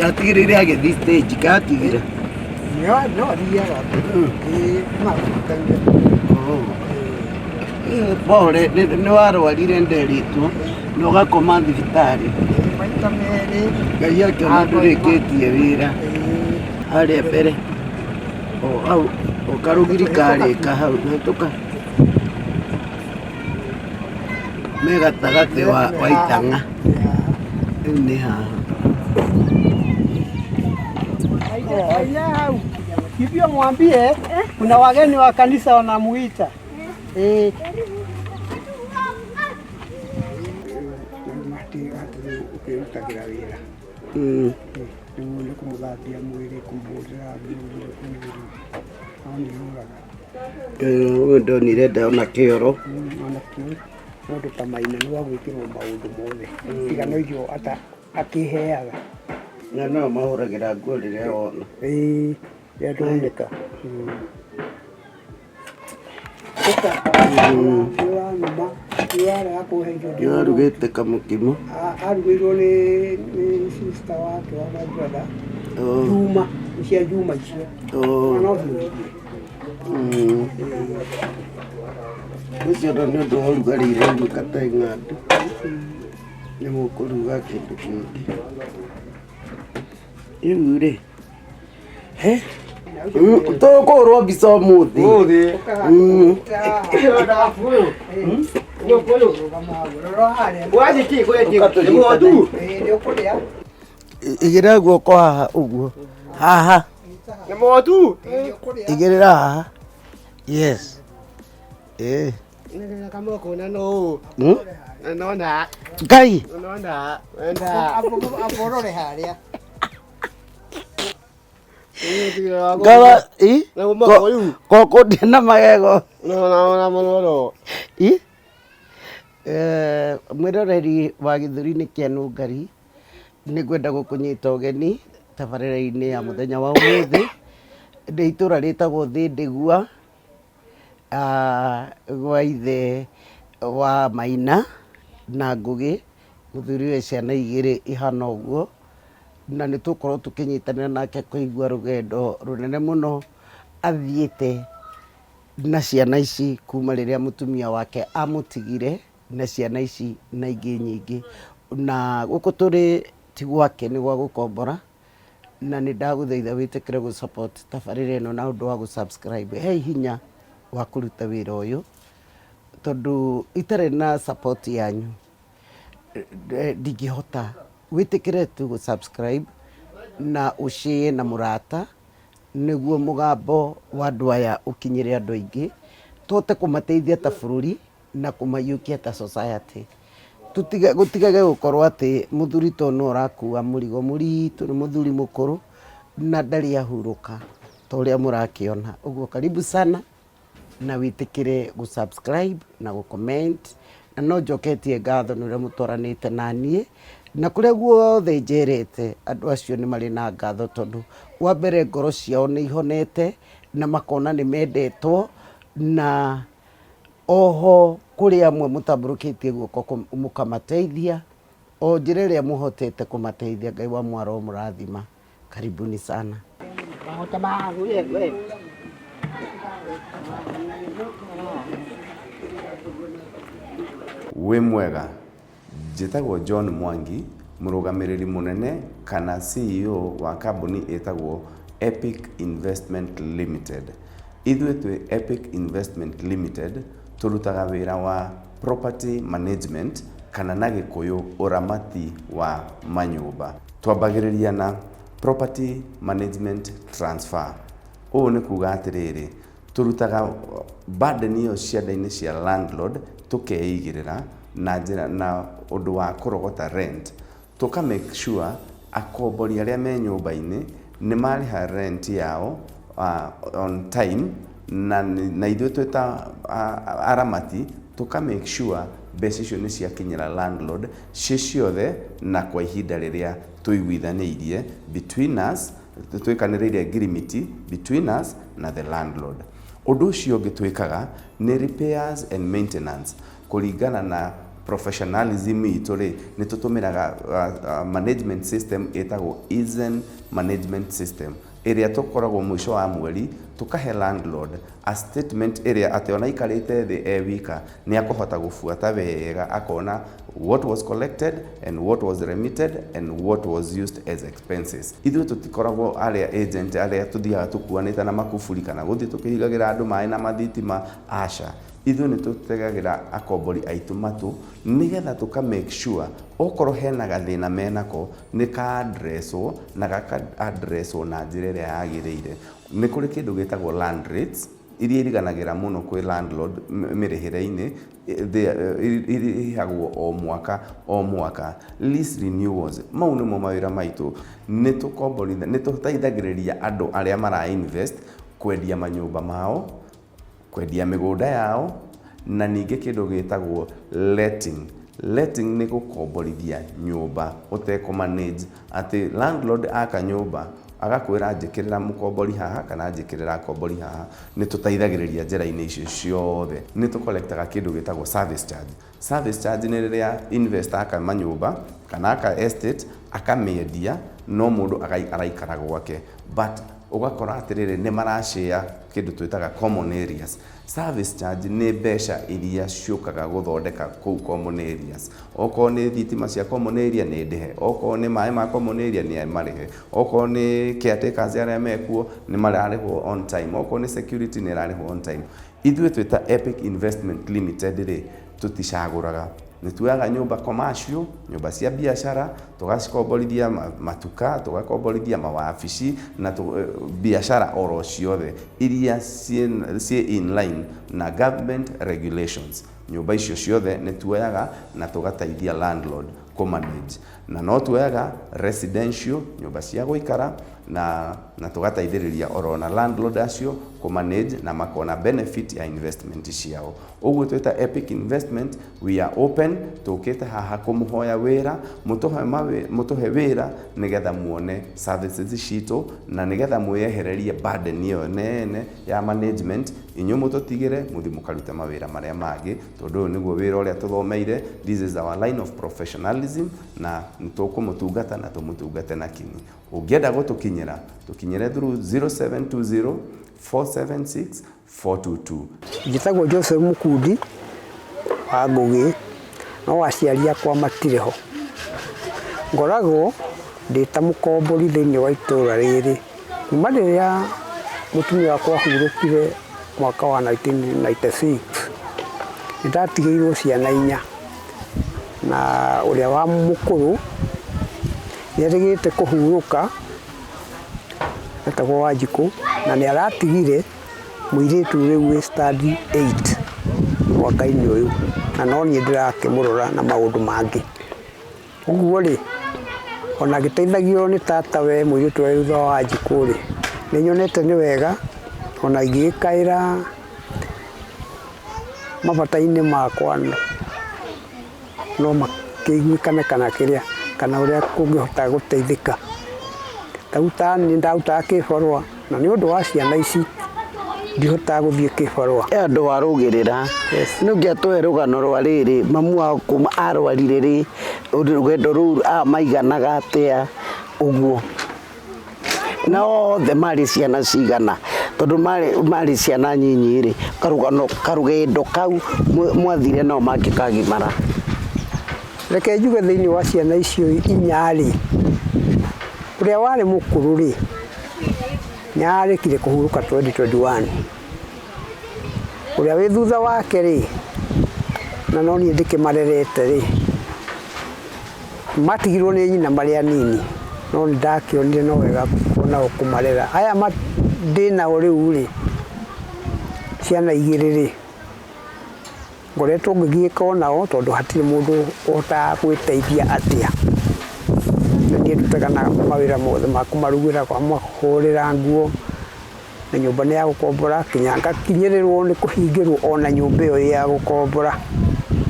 Atigĩrĩire agĩthiĩ stage katigire. No athiaga. Ĩĩ, makutanire. Pole, nĩ warwarire nderitwo na ũgakoma thibitarĩ. Maita merĩ. Ngai akĩona ndũrĩkĩtie wĩra. Harĩa mbere. O hau, o karũgiri karĩka hau, hetũka. Me gatagatĩ wa itang'a. Rĩu nĩ haha. Hau. Hivyo mwambie kuna wageni wa kanisa wanamuita. Eh. Ũkĩrutagĩra wĩra rĩu nĩ kũmũthambia mwĩrĩ, kũmũhũrĩra nguo, mwĩrĩ no nĩ hũraga. Ũyũ ndonire ndona kĩoro. Ona kĩo mũndũ ta Maina nĩ wa gwĩkĩrwo maũndũ mothe tiga no irio akĩheaga. Na no mahũragĩra nguo rĩrĩa wona. Ĩĩ, rĩrĩa ndoneka. Nĩũranuma, nĩũrarega kũhe irio. Nĩ warugĩte kamũkimo. Arugĩirwo nĩ sister wake wa my brother. Juma, nĩ cia Juma icio. No hiũhie. Ũcio nĩ ũndũ wa ũrugarĩ irenguka ta ng'andu. Nĩ mũkũruga kĩndũ kĩngĩ. Rĩu rĩ, he tũkũhũrwo mbica ũmũthĩ. Igĩrĩra guoko haha ũguo, haha. Igĩrĩra haha. Yes. Eh. Ngai. Aborore harĩa. Ngara i kokundia na magego. I mwĩroreri wa gĩthũri-inĩ kĩa Nũngari, nĩ ngwenda gũkũnyita ũgeni tabarĩra-inĩ ya mũthenya wa ũmũthĩ. Ndĩ itũra rĩtagwo Thĩndĩgua, gwa ithe wa Maina na Ngũgĩ, mũthuri wĩ ciana igĩrĩ ihana ũguo, na nĩ tũgũkorwo tũkĩnyitanĩra nake kũigua rũgendo rũnene mũno athiĩte na ciana ici kuma rĩrĩa mũtumia wake amũtigire na ciana ici na ingĩ nyingĩ. Na gũkũ tũrĩ ti gwake nĩ gwa gũkombora, na nĩ ndagũthaitha wĩtĩkĩre gũ support tabarĩra ĩno na ũndũ wa gũ subscribe. He hinya wa kũruta wĩra ũyũ, tondũ itarĩ na support yanyu ndingĩhota. Wĩtĩkĩre tu gũ subscribe na ũ share na mũrata nĩguo mũgambo wa andũ aya ũkinyĩre andũ aingĩ, tũhote kũmateithia ta bũrũri na kũmaiyũkia ta society. Gũtigage gũkorwo atĩ mũthuri to nĩwe ũrakua mũrigo mũritũ, nĩ mũthuri mũkũrũ na ndarĩ ahurũka ta ũrĩa mũrakĩona. Ũguo karibu sana na wĩtĩkĩre gũ subscribe na gũ comment, na no njoketie ngatho nĩ ũrĩa mũtwaranĩte na niĩ, na kũrĩa guothe njerete andũ acio nĩ marĩ na ngatho tondũ wa mbere ngoro ciao nĩ ihonete na makona nĩ mendetwo, na oho kũrĩ amwe mũtambũrũkĩtie guoko mũkamateithia o njĩra ĩrĩa mũhotete kũmateithia. Ngai wa mwaro mũrathima. Karibuni sana. Wĩ mwega, njĩtagwo John Mwangi, mũrũgamĩrĩri mũnene kana CEO wa kambuni ĩtagwo Epic Investment Limited. Ithuĩ twĩ Epic Investment Limited tũrutaga wĩra wa property management kana na gĩkũyũ ũramati wa manyũmba. Twambagĩrĩria na property management transfer. Ũũ nĩ kuga atĩrĩrĩ, tũrutaga burden ĩyo cianda-inĩ cia landlord tũkeigĩrĩra na njĩra na ũndũ wa kũrogota rent. Tũka make sure akombori arĩa me nyũmba-inĩ nĩ marĩha rent yao on time na ithuĩ twĩ ta aramati tũka make sure mbeca icio nĩ ciakinyĩra landlord ciĩ ciothe na kwa ihinda rĩrĩa tũiguithanĩirie between us, twĩkanĩrĩire ngirimiti between us na the landlord. Ũndũ ũcio ũngĩ twĩkaga nĩ repairs and maintenance kũringana na Professionalism itũ rĩ, nĩ tũtũmĩraga management system ĩtagwo Eason Management System, ĩrĩa tũkoragwo mũico wa mweri tũkahe landlord a statement ĩrĩa atĩ ona aikarĩte thĩ e wika nĩ akũhota gũbuata wega, akona what was collected and what was remitted and what was used as expenses. Ithuĩ tũtikoragwo arĩa agent arĩa tũthiaga tũkuanĩte na makuburi kana gũthiĩ tũkĩhingagĩra andũ maĩ na mathitima, aca. Ithuĩ nĩ tũtegagĩra akombori aitũ matũ nĩgetha tũka make sure okorwo hena gathĩna menako nĩ ka addresswo na gaka addresswo na njĩra ĩrĩa yagĩrĩire. Nĩ kũrĩ kĩndũ gĩtagwo land rates iria iriganagĩra mũno kwĩ landlord mĩrĩhĩre-inĩ, irĩhagwo o mwaka o mwaka. Lease renewals, mau nĩmo mawĩra maitũ. Nĩ tũkomborithia, nĩ tũteithagĩrĩria andũ arĩa mara invest kwendia manyũmba mao, kwendia mĩgũnda yao, na ningĩ kĩndũ gĩtagwo letting. Letting nĩ gũkomborithia nyũmba ũtekũ manage, atĩ landlord aka nyũmba agakwĩra njĩkĩrĩra mũkombori haha kana njĩkĩrĩra akombori haha. Nĩ tũteithagĩrĩria njĩra-inĩ icio ciothe. Nĩ tũcollectaga kĩndũ gĩtagwo service charge. Service charge nĩ rĩrĩa investor aka manyũmba kana aka estate akamĩendia, no mũndũ araikara gwake, but ũgakora atĩrĩrĩ, nĩ marashare kĩndũ twĩtaga common areas. Service charge nĩ mbeca iria ciũkaga gũthondeka kũu common areas. Okorwo nĩ thitima cia common area nĩ ndĩhe, okorwo nĩ maĩ ma common area nĩ marĩhe, okorwo nĩ caretakers arĩa mekuo nĩ mararĩhwo on time, okorwo nĩ security nĩ ĩrarĩhwo on time. Ithuĩ twĩ ta Epic Investment Limited rĩ, tũticagũraga. Nĩ tuoyaga nyũmba commercial, nyũmba cia biacara, tũgacikomborithia matuka, tũgakomborithia mawabici na biacara oro ciothe iria ciĩ in line na government regulations. Nyũmba icio ciothe nĩ tuoyaga na tũgateithia landlord kũ manage. Na no tuoyaga residential, nyũmba cia gũikara, na tũgateithĩrĩria oro na landlord acio kũ manage na makona benefit ya investment ciao. Ũguo twĩ ta Epic Investment, we are open. Tũkĩte haha kũmũhoya wĩra, mũtũhe wĩra nĩgetha muone services citũ na nĩgetha mwĩyehererie burden ĩyo nene ya management. Inyuĩ mũtũtigĩre mũthiĩ mũkarute mawĩra marĩa mangĩ, tondũ ũyũ nĩguo wĩra ũrĩa tũthomeire. This is our line of professionalism, na nĩ tũkũmũtungata na tũmũtungate na kinyi. Ũngĩenda gũtũkinyĩra, tũkinyĩre through 0720 476 422. Njĩtagwo Joseph Mukundi wa Ngũgĩ, no aciari akwa matirĩ ho. Ngoragwo ndĩ ta mũkombori thĩinĩ wa itũra rĩrĩ kuma rĩrĩa mũtumia wakwa ahurũkire mwaka wa 1996. Nĩ ndatigĩirwo ciana inya, na ũrĩa wa mũkũrũ nĩ erĩgĩte kũhurũka, etagwo Wanjikũ, na nĩ aratigire mũirĩtu rĩu wĩ standard 8 mwaka-inĩ ũyũ, na no niĩ ndĩrakĩmũrora na maũndũ mangĩ. Ũguo rĩ, ona ngĩteithagio nĩ tata we mũirĩtu ũrĩa thutha wa Wanjikũ rĩ, nĩ nyonete nĩ wega ona ingĩgĩkaĩra mabata-inĩ makwa no makĩiguĩkane kana kĩrĩa kana ũrĩa kũngĩhota gũteithĩka. Ta rĩu ta niĩ ndarutaga kĩbarũa, na nĩ ũndũ wa ciana ici ndihotaga gũthiĩ kĩbarũa. He andũ warũgĩrĩra. Nĩ ũngĩatũhe rũgano rwa rĩrĩ, mamu wao kuma arwarire rĩ, rũgendo rũu maiganaga atĩa ũguo, na othe marĩ ciana cigana, tondũ marĩ ciana nyinyi rĩ, karũgano karũgendo kau mwathire nao mangĩkagimara? Reke njuge, thĩinĩ wa ciana icio inya rĩ, ũrĩa warĩ mũkũrũ rĩ, nĩ arĩkire kũhurũka 2021. Ũrĩa wĩ thutha wake rĩ, na no niĩ ndĩkĩmarerete rĩ, matigirwo nĩ nyina marĩ anini, no nĩ ndakĩonire no wega onao kũmarera. Aya ndĩ nao rĩu rĩ, ciana igĩrĩ rĩ, ngoretwo ngĩgiĩka onao tondũ hatirĩ mũndũ ũhotaga gwĩteithia atĩa. Nĩ niĩ ndutaga na mawĩra mothe ma kũmarugĩra, kũmahũrĩra nguo, na nyũmba nĩ ya gũkombora, nginya ngakinyĩrĩrwo nĩ kũhingĩrwo ona nyũmba ĩyo ĩ ya gũkombora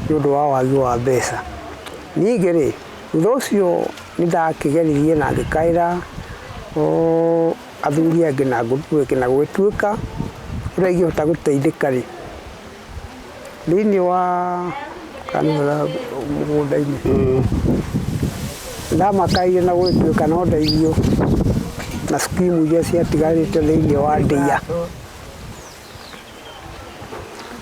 nĩ ũndũ wa wagi wa mbeca. Ningĩ rĩ, thutha ũcio nĩ ndakĩgeririe na ngĩkaĩra athuri angĩ na ngurubu ĩngĩ, na gũgĩtuĩka ũrĩa ingĩhota gũteithĩka rĩ, thĩinĩ wa Kanitha mũgũnda-inĩ. Ndamakaire na gũgĩtuĩka no ndeithio na skimu iria ciatigarĩte thĩinĩ wa ndĩa.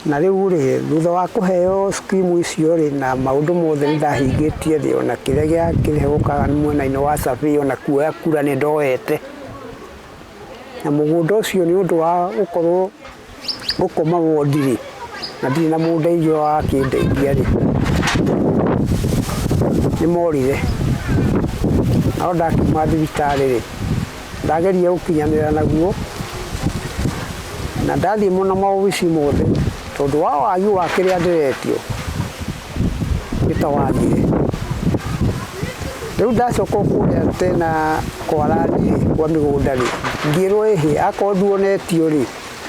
Na rĩu rĩ, thutha wa kũheo skimu icio rĩ, na maũndũ mothe nĩ ndahingĩtie rĩ, ona kĩrĩa gĩakĩrĩ mwena-inĩ wa survey ona kuoya kura nĩ ndoete. Na mũgũnda ũcio nĩ ũndũ wa gũkorwo gũkoma wondi rĩ, na ndirĩ na mũndeithia wa kĩndeithia rĩ, nĩ morire. No ndakiuma thibitarĩ rĩ, ndageria gũkinyanĩra naguo, na ndathiĩ mũno maobici mothe, tondũ wa wagi wa kĩrĩa ndĩretio, nĩ ta wathire. Rĩu ndacoka kũrĩa tena kwa randi rĩ, kwa mĩgũnda rĩ, ngĩrwo ĩhĩ, akorwo nduonetio rĩ,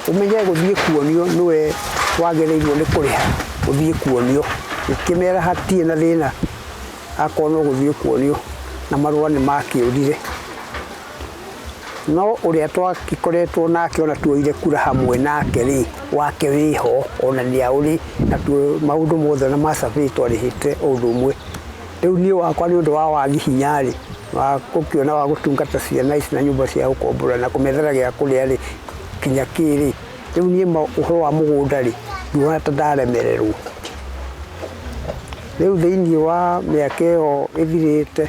ũmenye gũthiĩ kuonio nĩwe wagĩrĩirwo nĩ kũrĩha ũthiĩ kuonio. Ngĩkĩmera hatirĩ na thĩna, akorwo no gũthiĩ kuonio, na marũa nĩ makĩũrire. No ũrĩa twagĩkoretwo nake ona tuoire kura hamwe nake rĩ, wake wĩho ona nĩ aũrĩ, na maũndũ mothe na ma survey twarĩhĩte o ũndũ ũmwe. Rĩu niĩ wakwa nĩ ũndũ wa wagi hinya rĩ, wa gũkĩona wa gũtungata ciana ici na nyũmba cia gũkombora na kũmethera gĩa kũrĩa rĩ, kinya kĩ rĩ, rĩu niĩ ũhoro wa mũgũnda rĩ, nduona ta ndaremererwo. Rĩu thĩinĩ wa mĩaka ĩyo ĩthirĩte,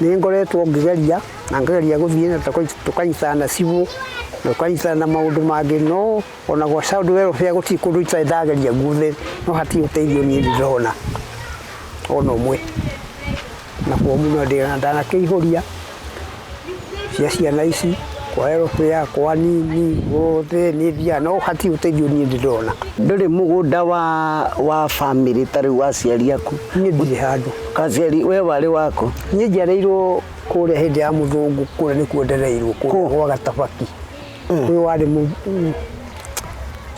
nĩ ngoretwo ngĩgeria na ngageria gũthiĩ na tũkanyitana na cibũ na tũkanyitana na maũndũ mangĩ, no ona gwa child welfare gũtirĩ kũndũ itarĩ ndageria guothe, no hatirĩ ũteithio niĩ ndĩ ndona ona ũmwe. Na fomu no ndanakĩihũria cia ciana ici kwa welfare, kwa nini guothe nĩ thiaga, no hatirĩ ũteithio niĩ ndĩ ndona. Ndũrĩ mũgũnda wa family ta rĩu wa aciari aku? Niĩ ndirĩ handũ. Aciari we warĩ waku? Niĩ njiarĩirwo kũrĩa hĩndĩ ya mũthũngũ, kũrĩa nĩkuo ndereirwo, kũrĩa gwa Gatabaki. Ũyũ warĩ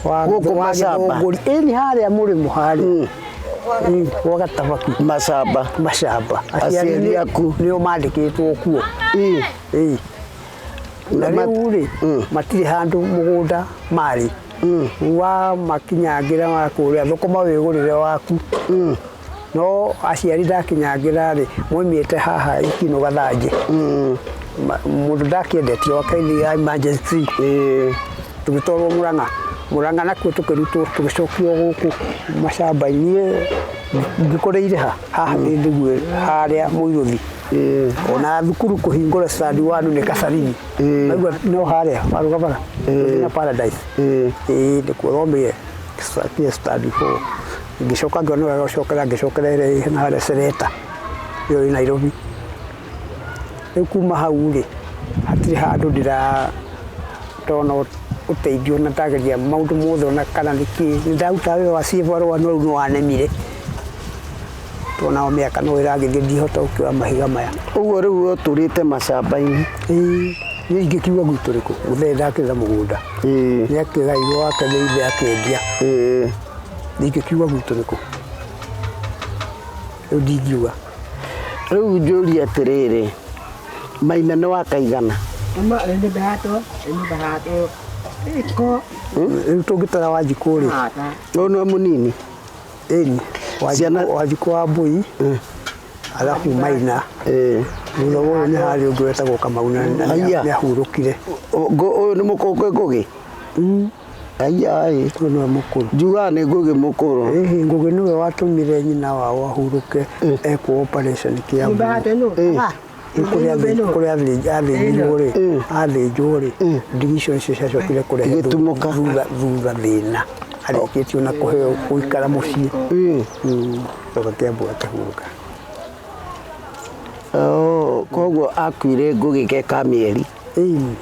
wa Gũkũ Macamba? Ĩni harĩa mũrĩmo harĩa. Gwa Gatabaki. Macamba. Macamba. Aciari aku? Nĩo mandĩkĩtwo kuo. Ĩĩ. Na rĩu rĩ, matirĩ handũ mũgũnda marĩ. Wa makinyangĩra wa kũrĩa thũkũma wĩgũrĩre waku. No aciari ndakinyangĩra rĩ, moimĩte haha Ikinũ Gathanjĩ. Mũndũ ndakĩendetio akaini ya emergency. Tũgĩtwarwo Mũrang'a. Mũrang'a nakuo tũkĩrutwo tũgĩcokio gũkũ macamba-inĩ. Ngĩkoreire ha? Haha nĩguo harĩa Mũirũthi. Ona thukuru kũhingũra stand one nĩ Kacarini. Naigua no harĩa Warũgabara. Na Paradise. Ĩĩ nĩkuo thomire stand 4. Ngĩcoka ngĩona wega gũcokera ngĩcokera ĩrĩa ĩ harĩa Sereta. Ĩyo ĩ Nairobi. Rĩu kuma hau rĩ, hatirĩ handũ ndĩra ndona ũteithio na ndageria maũndũ mothe ona kana nĩkĩ. Nĩ ndarutaga wĩra wa cibarũa no rĩu nĩ wanemire. Tondũ mĩaka no ĩragĩthiĩ ndihota gũkĩoya mahiga maya. Ũguo rĩu ũtũrĩte macamba-inĩ? Ĩĩ, niĩ ingĩkiuga gwitũ rĩ kũ? Mũthee ndakĩrĩ na mũgũnda. Nĩ akĩgairwo wake nĩ ithe akĩendia. Ingĩkiuga gwitũ nĩ kũ? Rĩu ndingiuga. Rĩu njũrie atĩrĩrĩ, Maina nĩ wakaigana? Rĩu tũngĩtara Wanjikũ rĩ, Ũyũ nĩwe mũnini? Ĩni, Wanjikũ wa Mbui, alafu Maina. Thutha wa ũyũ nĩ harĩ ũngĩ wetagwo Kamau na nĩ ahurũkire. Ũyũ nĩ mũkũngũ Ngũgĩ? Aya ĩ. Ũyũ nĩwe mũkũrũ. Njugaga nĩ Ngũgĩ mũkũrũ. Ĩhĩ, Ngũgĩ nĩwe watũmire nyina wao ahurũke ekwo operation Kiambu. Kũrĩa athĩnjirwo rĩ, athĩnjwo rĩ, ndigi icio nĩcio ciacokire kũrehe thutha thĩna. Arĩkĩtio na kũheo gũikara mũciĩ. Coka Kiambu akĩhurũka. Koguo akuire Ngũgĩ ke ka mĩeri. Ĩni.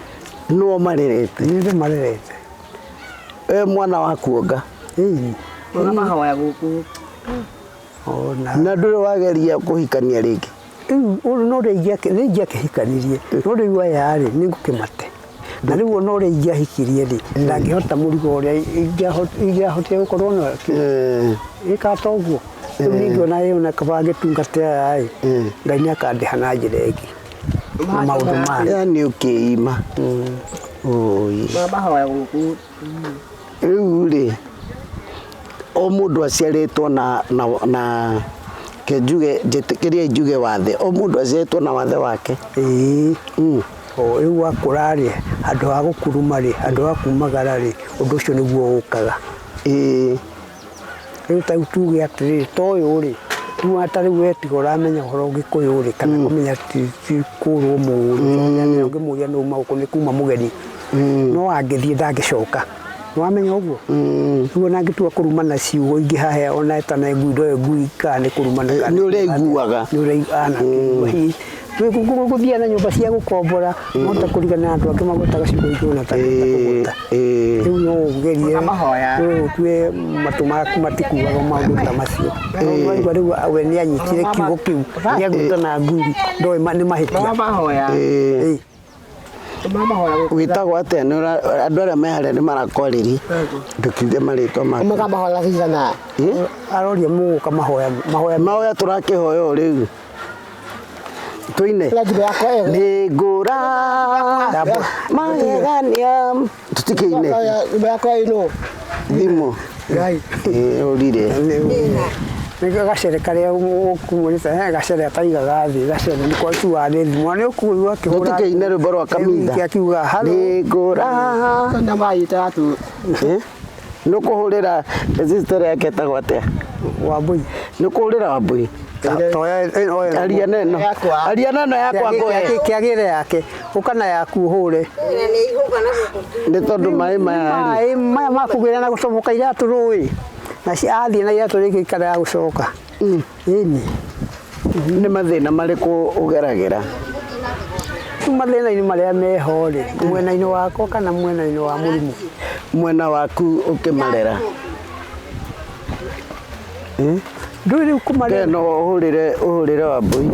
Nĩo marerete? Nĩ ndĩ marerete. We mwana wa kuonga? Ĩni. Na ndũrĩ wageria kũhikania rĩngĩ? Rĩu ũyũ no ũrĩa ingĩakĩhikanirie, no rĩu aya rĩ, nĩ ngũkĩmate. Na rĩu ona ũrĩa ingĩahikirie rĩ, ndangĩhota mũrigo ũrĩa ingĩahotire gũkorwo na ĩka ta ũguo. Rĩu ningĩona ĩyo na kaba ngĩtungata aya ĩ, Ngai nĩ akandĩha na njĩra ĩngĩ. Na maũndũ maya. Yaani ũkĩima. Oi. Rĩu rĩ, O mũndũ aciarĩtwo na ke njuge, njĩtĩkĩrie njuge wathe. O mũndũ aciarĩtwo na wathe wake. Ĩĩ. O rĩu wakũra rĩ, handũ ha gũkuruma rĩ, handũ ha kumagara rĩ, ũndũ ũcio nĩguo ũkaga. Ĩĩ. Rĩu ta rĩu tuge atĩrĩrĩ, ta ũyũ rĩ, rĩu ta rĩu we tiga ũramenya ũhoro Gĩkũyũ rĩ, kana kũmenya ti kũrwo mũũru, ũngĩmũria nĩ uma gũkũ nĩ kuma mũgeni, no angĩthiĩ ndangĩcoka. Nĩwamenya ũguo? Rĩu ona angĩtua kũrumana ciugo ingĩ haha ona etane ngui ndoĩ ngui kana nĩ kũrumana kana Nĩ ũrĩa aiguaga. Nĩ ũrĩa ana. Gũthiaga na nyũmba cia gũkombora, mahota kũrigana na andũ angĩ magwetaga ciugo ingĩ ona ũtangĩhota kũgweta. Rĩu no ũgerie no ũtue matũ maku matikuaga maũndũ ta macio. No waigua rĩu we nĩ anyitire kiugo kĩu gĩa gwĩtana ngui ndoĩ nĩ mahĩtia. Ĩĩ. Wĩtagwo atĩa? Nĩ andũ arĩa me harĩa nĩ marakwarĩria. Ndũkiuge marĩtwa maku. Ĩ? Aroria mũgũka mahoya mahoya. Mahoya tũrakĩhoya o rĩu. Tũine. Nĩ ngũra magegania. Tũtikĩine. Thimũ. Ĩ, ũrire. Nĩ gacere karĩa ũkumũrĩte, he gacere ataigaga thĩ, gacere nĩko atuaga nĩ thimũ. Na nĩ ũkũigua akĩhũra. Tũtikĩine rwĩmbo rwa kamitha. Akiuga halo. Nĩ ngũra. Ĩ? Nĩ ũkũhũrĩra sister yake etagwo atĩa? Wambui. Nĩ ũkũhũrĩra Wambui? Aria na ĩno. Aria na ĩno yakwa ngũhe. Kĩagĩre yake. Ũka na yaku ũhũre. Nĩ tondũ maĩ maya rĩ. Maĩ maya ma kũgĩra na gũcomoka iratũ rũĩ. Na athiĩ na iratũ rĩngĩ ikara ya gũcoka. Ĩni. Nĩ mathĩna marĩkũ ũgeragĩra? Rĩu mathĩna-inĩ marĩa meho rĩ, mwena-inĩ wakwa kana mwena-inĩ wa mũrimũ? Mwena waku ũkĩmarera. Ndũĩ rĩu kũmarera. No ũhũrĩre ũhũrĩre Wambui.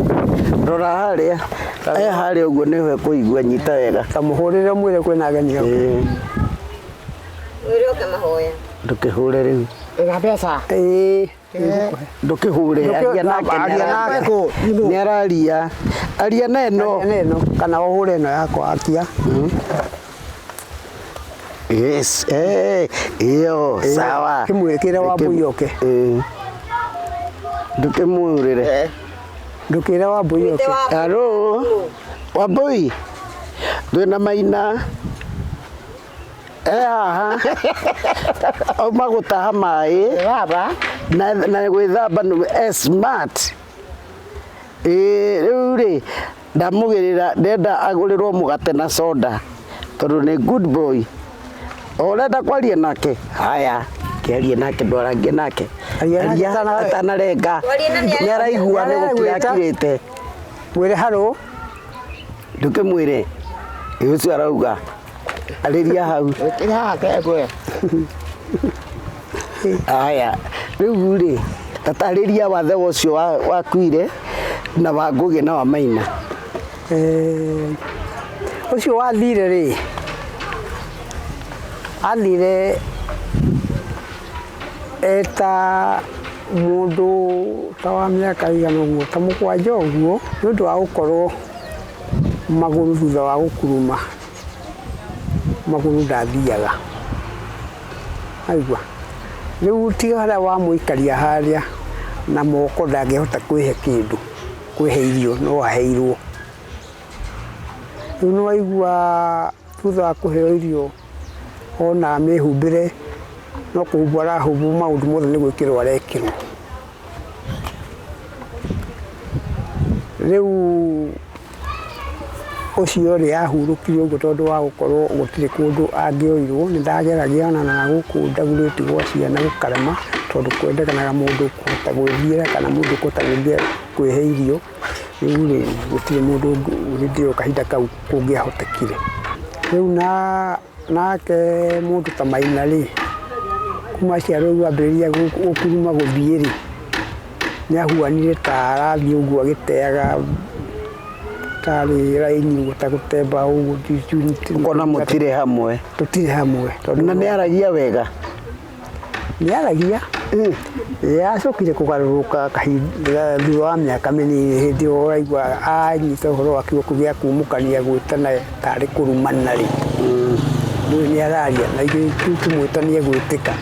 Rora harĩa. E harĩa ũguo nĩwe kũigua, nyita wega. Ta mũhũrĩre ũmwĩre kwĩna ageni hau. Ĩĩ. Ndũkĩhũre rĩu. Ĩĩ. Ndũkĩhũre, aria nake. Aria nake. Nĩ araria. Aria na ĩno. Aria na ĩno kana ũhũre ĩno yakwa akia. Yes, eh, iyo sawa. Kĩmwĩkĩre Wambui oke. Ĩĩ. Ndũkĩmũhũrĩre. Ndũkĩre Wambui oke. Halo. Wambui. Twĩna Maina. E haha. Auma gũtaha maĩ. Na gwĩthamba nĩ e smart. Ĩĩ rĩu rĩ ndamũgĩrĩra ndenda agũrĩrwo mũgate na soda tondũ nĩ good boy. Ũrenda kwaria nake? Haya, kĩarie nake, ndwarangie nake. Aria nake Aria atanarenga. Nĩ araigua nĩ gũkira akirĩte. Mwĩre haro. Ndũkĩmwĩre. Ĩ ũcio arauga. Arĩria hau. Haya, rĩu rĩ tatarĩria wathe ũcio wakuire na wa Ngũgĩ na wa Maina. Ũcio wathire rĩ, athire eta mũndũ ta wa mĩaka igana ũguo, ta mũgwanja ũguo, nĩ ũndũ wa gũkorwo magũrũ thutha wa gũkuruma, magũrũ ndathiaga. Aigua. Rĩu tiga harĩa wamũikaria harĩa na moko ndangĩhota kwĩhe kĩndũ, kwĩhe irio no aheirwo. Rĩu nĩ waigua thutha wa kũheo irio ona mĩhumbĩre no kũhumbwo arahumbwo maũndũ mothe nĩ gwĩkĩrwo arekĩrwo. Rĩu ũcio rĩ ahurũkire ũguo tondũ wa gũkorwo gũtirĩ kũndũ angĩoirwo. Nĩ ndageragia ona na gũkũ ndagurĩti gwa ciana gũkarema tondũ kwendekanaga mũndũ kũhota gwĩthiĩra kana mũndũ kũhota gwĩthiĩra kwĩhe irio. Rĩu rĩ gũtirĩ mũndũ hĩndĩ ĩyo kahinda kau kũngĩahotekire. Rĩu nake mũndũ ta Maina rĩ, kuma aciarwo rĩu ambĩrĩria gũkuruma gũthiĩ rĩ, nĩ ahuanire ta arathiĩ ũguo agĩteaga tarĩ raini ũguo ta gũtemba ũguo. Ũkona mũtirĩ hamwe. Tũtirĩ hamwe. Na nĩ aragia wega? Nĩ aragia. Yacokire kũgarũrũka kahinda thutha wa mĩaka mĩnini hĩndĩ ĩyo ũraigua anyita ũhoro wa kiugo kĩu gĩa kumũkania gwĩtana tarĩ kũrumana rĩ. Rĩu nĩ araria na ithuĩ tũmwĩtanie gwĩtĩka.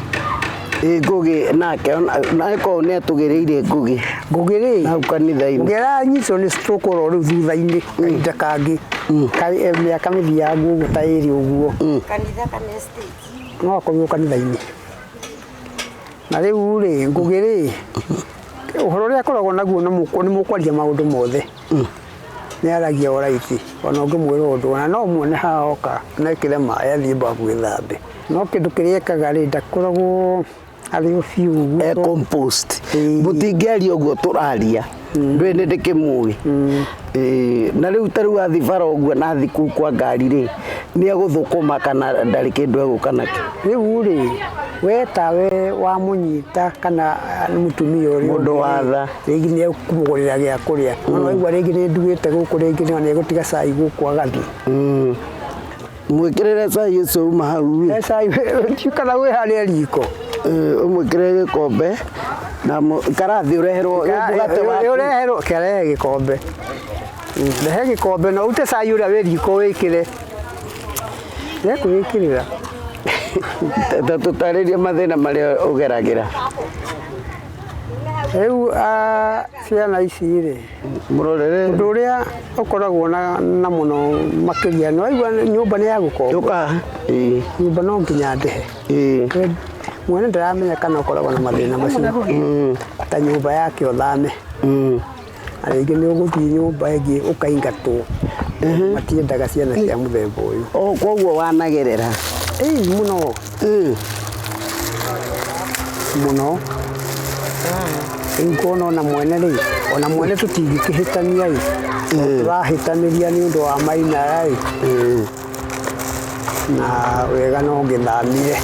Ĩ Ngũgĩ nake nake nĩ atũgĩrĩire Ngũgĩ. Ngũgĩ rĩ, Hau kanitha-inĩ. Ngũgĩ aranyitwo nĩ stroke oro rĩu thutha-inĩ kahinda kangĩ mĩaka mĩthiangu ũguo ta ĩrĩ ũguo. Kanitha kana estate? No akorirwo kanitha-inĩ. Na rĩu rĩ, Ngũgĩ rĩ, ũhoro ũrĩa akoragwo naguo nĩ mũkwaria maũndũ mothe. Nĩ aragia o raithi, ona ũngĩmwĩra ũndũ, ona no ũmuone haha oka na ekĩre maĩ athiĩ mbabu ĩthambe. No kĩndũ kĩrĩa ekaga rĩ, ndakoragwo arĩ o biũ ũguo. E compost. Ĩĩ. Mũtingĩaria ũguo tũraria. Ndũĩ nĩ ndĩkĩmũĩ. Ĩĩ, na rĩu ta rĩu athiĩ bara ũguo na athiĩ kũu kwa ngari rĩ, nĩ egũthũkũma kana ndarĩ kĩndũ egũka nakĩo? Rĩu rĩ, we tawe wamũnyita kana nĩ mũtumia ũrĩa Mũndũ ũngĩ wa tha. Rĩngĩ nĩ ekũmũgũrĩra gĩa kũrĩa. No waigua rĩngĩ nĩ nduĩte gũkũ rĩngĩ nĩ egũtiga cai gũkũ agathiĩ. Mwĩkĩrĩre cai ũcio uma hau ĩ. He cai kana wĩ harĩa riko. Ũmwĩkĩrĩre gĩkombe na karathi ũreherwo mũgate waku. Ũreherwo kĩrehe gĩkombe. Rehe gĩkombe na ũrute cai ũrĩa wĩ riko wĩkĩre. Nĩekwĩĩkĩrĩra. Ta tũtarĩrie mathĩna marĩa ũgeragĩra. Rĩu ciana ici rĩ, Mũrorere. Ũndũ ũrĩa ũkoragwo na mũno makĩria, nĩ waigua nyũmba nĩ ya gũkomba. Ũka. Ĩĩ. Nyũmba no nginya ndĩhe. Ĩĩ. Mwene ndaramenya kana ũkoragwo na mathĩna macio. Ta nyũmba yake ũthame. Na rĩngĩ nĩ ũgũthiĩ nyũmba ĩngĩ ũkaingatwo. Matiendaga ciana cia mũthemba ũyũ. O koguo wanagerera. Ĩĩ mũno. Mũno. Rĩu ngona ona mwene rĩ, ona mwene tũtingĩkĩhĩtania ĩ. Tũrahĩtanĩria nĩ ũndũ wa maina ĩ. Na wega no ngĩthamire.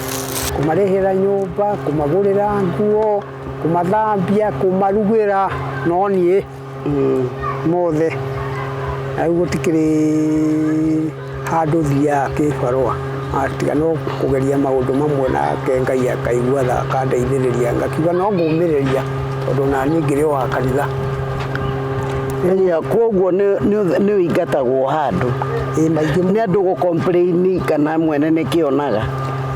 Kũmarĩhĩra nyũmba, kũmagũrĩra nguo, kũmathambia, kũmarugĩra, no niĩ mothe. Na rĩu gũtikĩrĩ handũ thiaga kĩbarũa. Tiga no kũgeria maũndũ mamwe nake Ngai akaigua tha akandeithĩrĩria ngakiuga no ngũmĩrĩria tondũ na niĩ ngĩrĩ o wa kanitha. Ya, koguo nĩ ũingatagwo handũ. Ĩ maingĩ Nĩ andũ gũ complain kana mwene nĩ kĩonaga.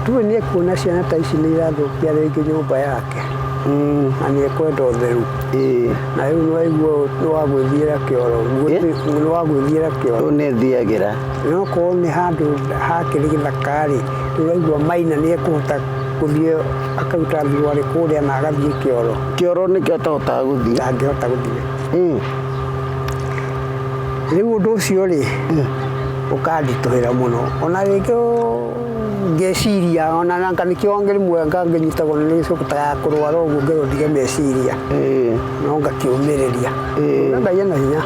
Tuwe nĩ ekuona ciana ta ici nĩ irathũkia rĩngĩ nyũmba yake. Na nĩ ekwenda ũtheru. Na rĩu nĩ waigua nĩ wa gwĩthiĩra kĩoro. Nĩ wa gwĩthiĩra kĩoro. Rĩu nĩ thiagĩra. No korwo nĩ handũ hakĩrĩ gĩthaka rĩ, rĩu ũraigua Maina nĩ ekũhota gũthiĩ akaruta thuruarĩ kũrĩa na agathiĩ kĩoro. Kĩoro nĩkĩo atahotaga gũthiĩ. Ndangĩhota gũthiĩ. Rĩu ũndũ ũcio rĩ, ũkanditũhĩra mũno. Ona rĩngĩ ngeciria, ona nanga nĩkĩo rĩmwe ngangĩnyitagwo nĩ gĩcoka ya kũrwara ũguo ngerwo ndige meciria. No ngakĩũmĩrĩria. Na Ngai ena hinya.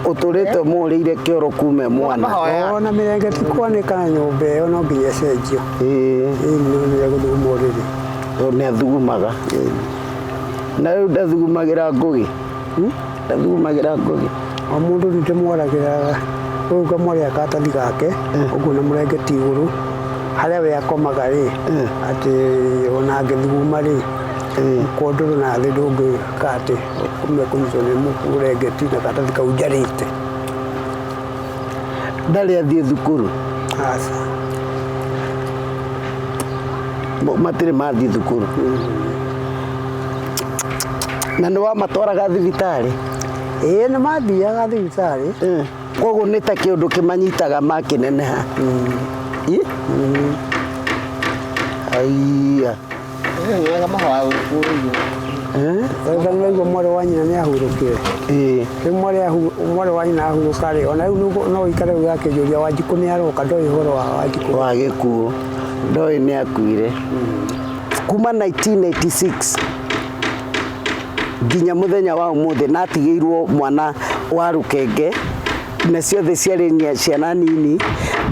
Ũtũrĩte ũmũhũrĩire kĩoro kuma e mwana. Ona mĩrenge ti kwanĩka na nyũmba ĩyo no nginya ĩcenjio. Ĩĩ no nĩ egũthuguma ũrĩrĩ. Tondũ nĩ athugumaga. Na rĩu ndathugumagĩra Ngũgĩ. Ndathugumagĩra Ngũgĩ. O mũndũ nĩ ndĩmwaragĩra ũyũ ngamwarĩra karatathi gake, ũguo na mũrengeti igũrũ, harĩa we akomaga rĩ, atĩ ona angĩthuguma rĩ, mũkondoro na thĩ ndũngĩka atĩ, ũme kũnyitwo nĩ mũrengeti na karatathi kau njarĩte. Ndarĩ athiĩ thukuru? Aca. Matirĩ mathiĩ thukuru? Na nĩ wamatwaraga thibitarĩ? Ĩĩ nĩ mathiaga thibitarĩ. Koguo nĩ ta kĩũndũ kĩmanyitaga makĩneneha. Ĩ? Aiya. Rĩu nĩguo mwarĩ wa nyina nĩ ahurũkire. Rĩu mwarĩ wa nyina ahurũka rĩ, ona rĩu no ũikare ũgakĩnjũria Wanjikũ nĩ aroka, ndoĩ ũhoro wa Wanjikũ. Wa gĩkuũ. Ndoĩ nĩ akuire. Kuma 1986 nginya mũthenya wa ũmũthĩ na atigĩirwo mwana wa rũkenge na ciothe ciarĩ ciana nini,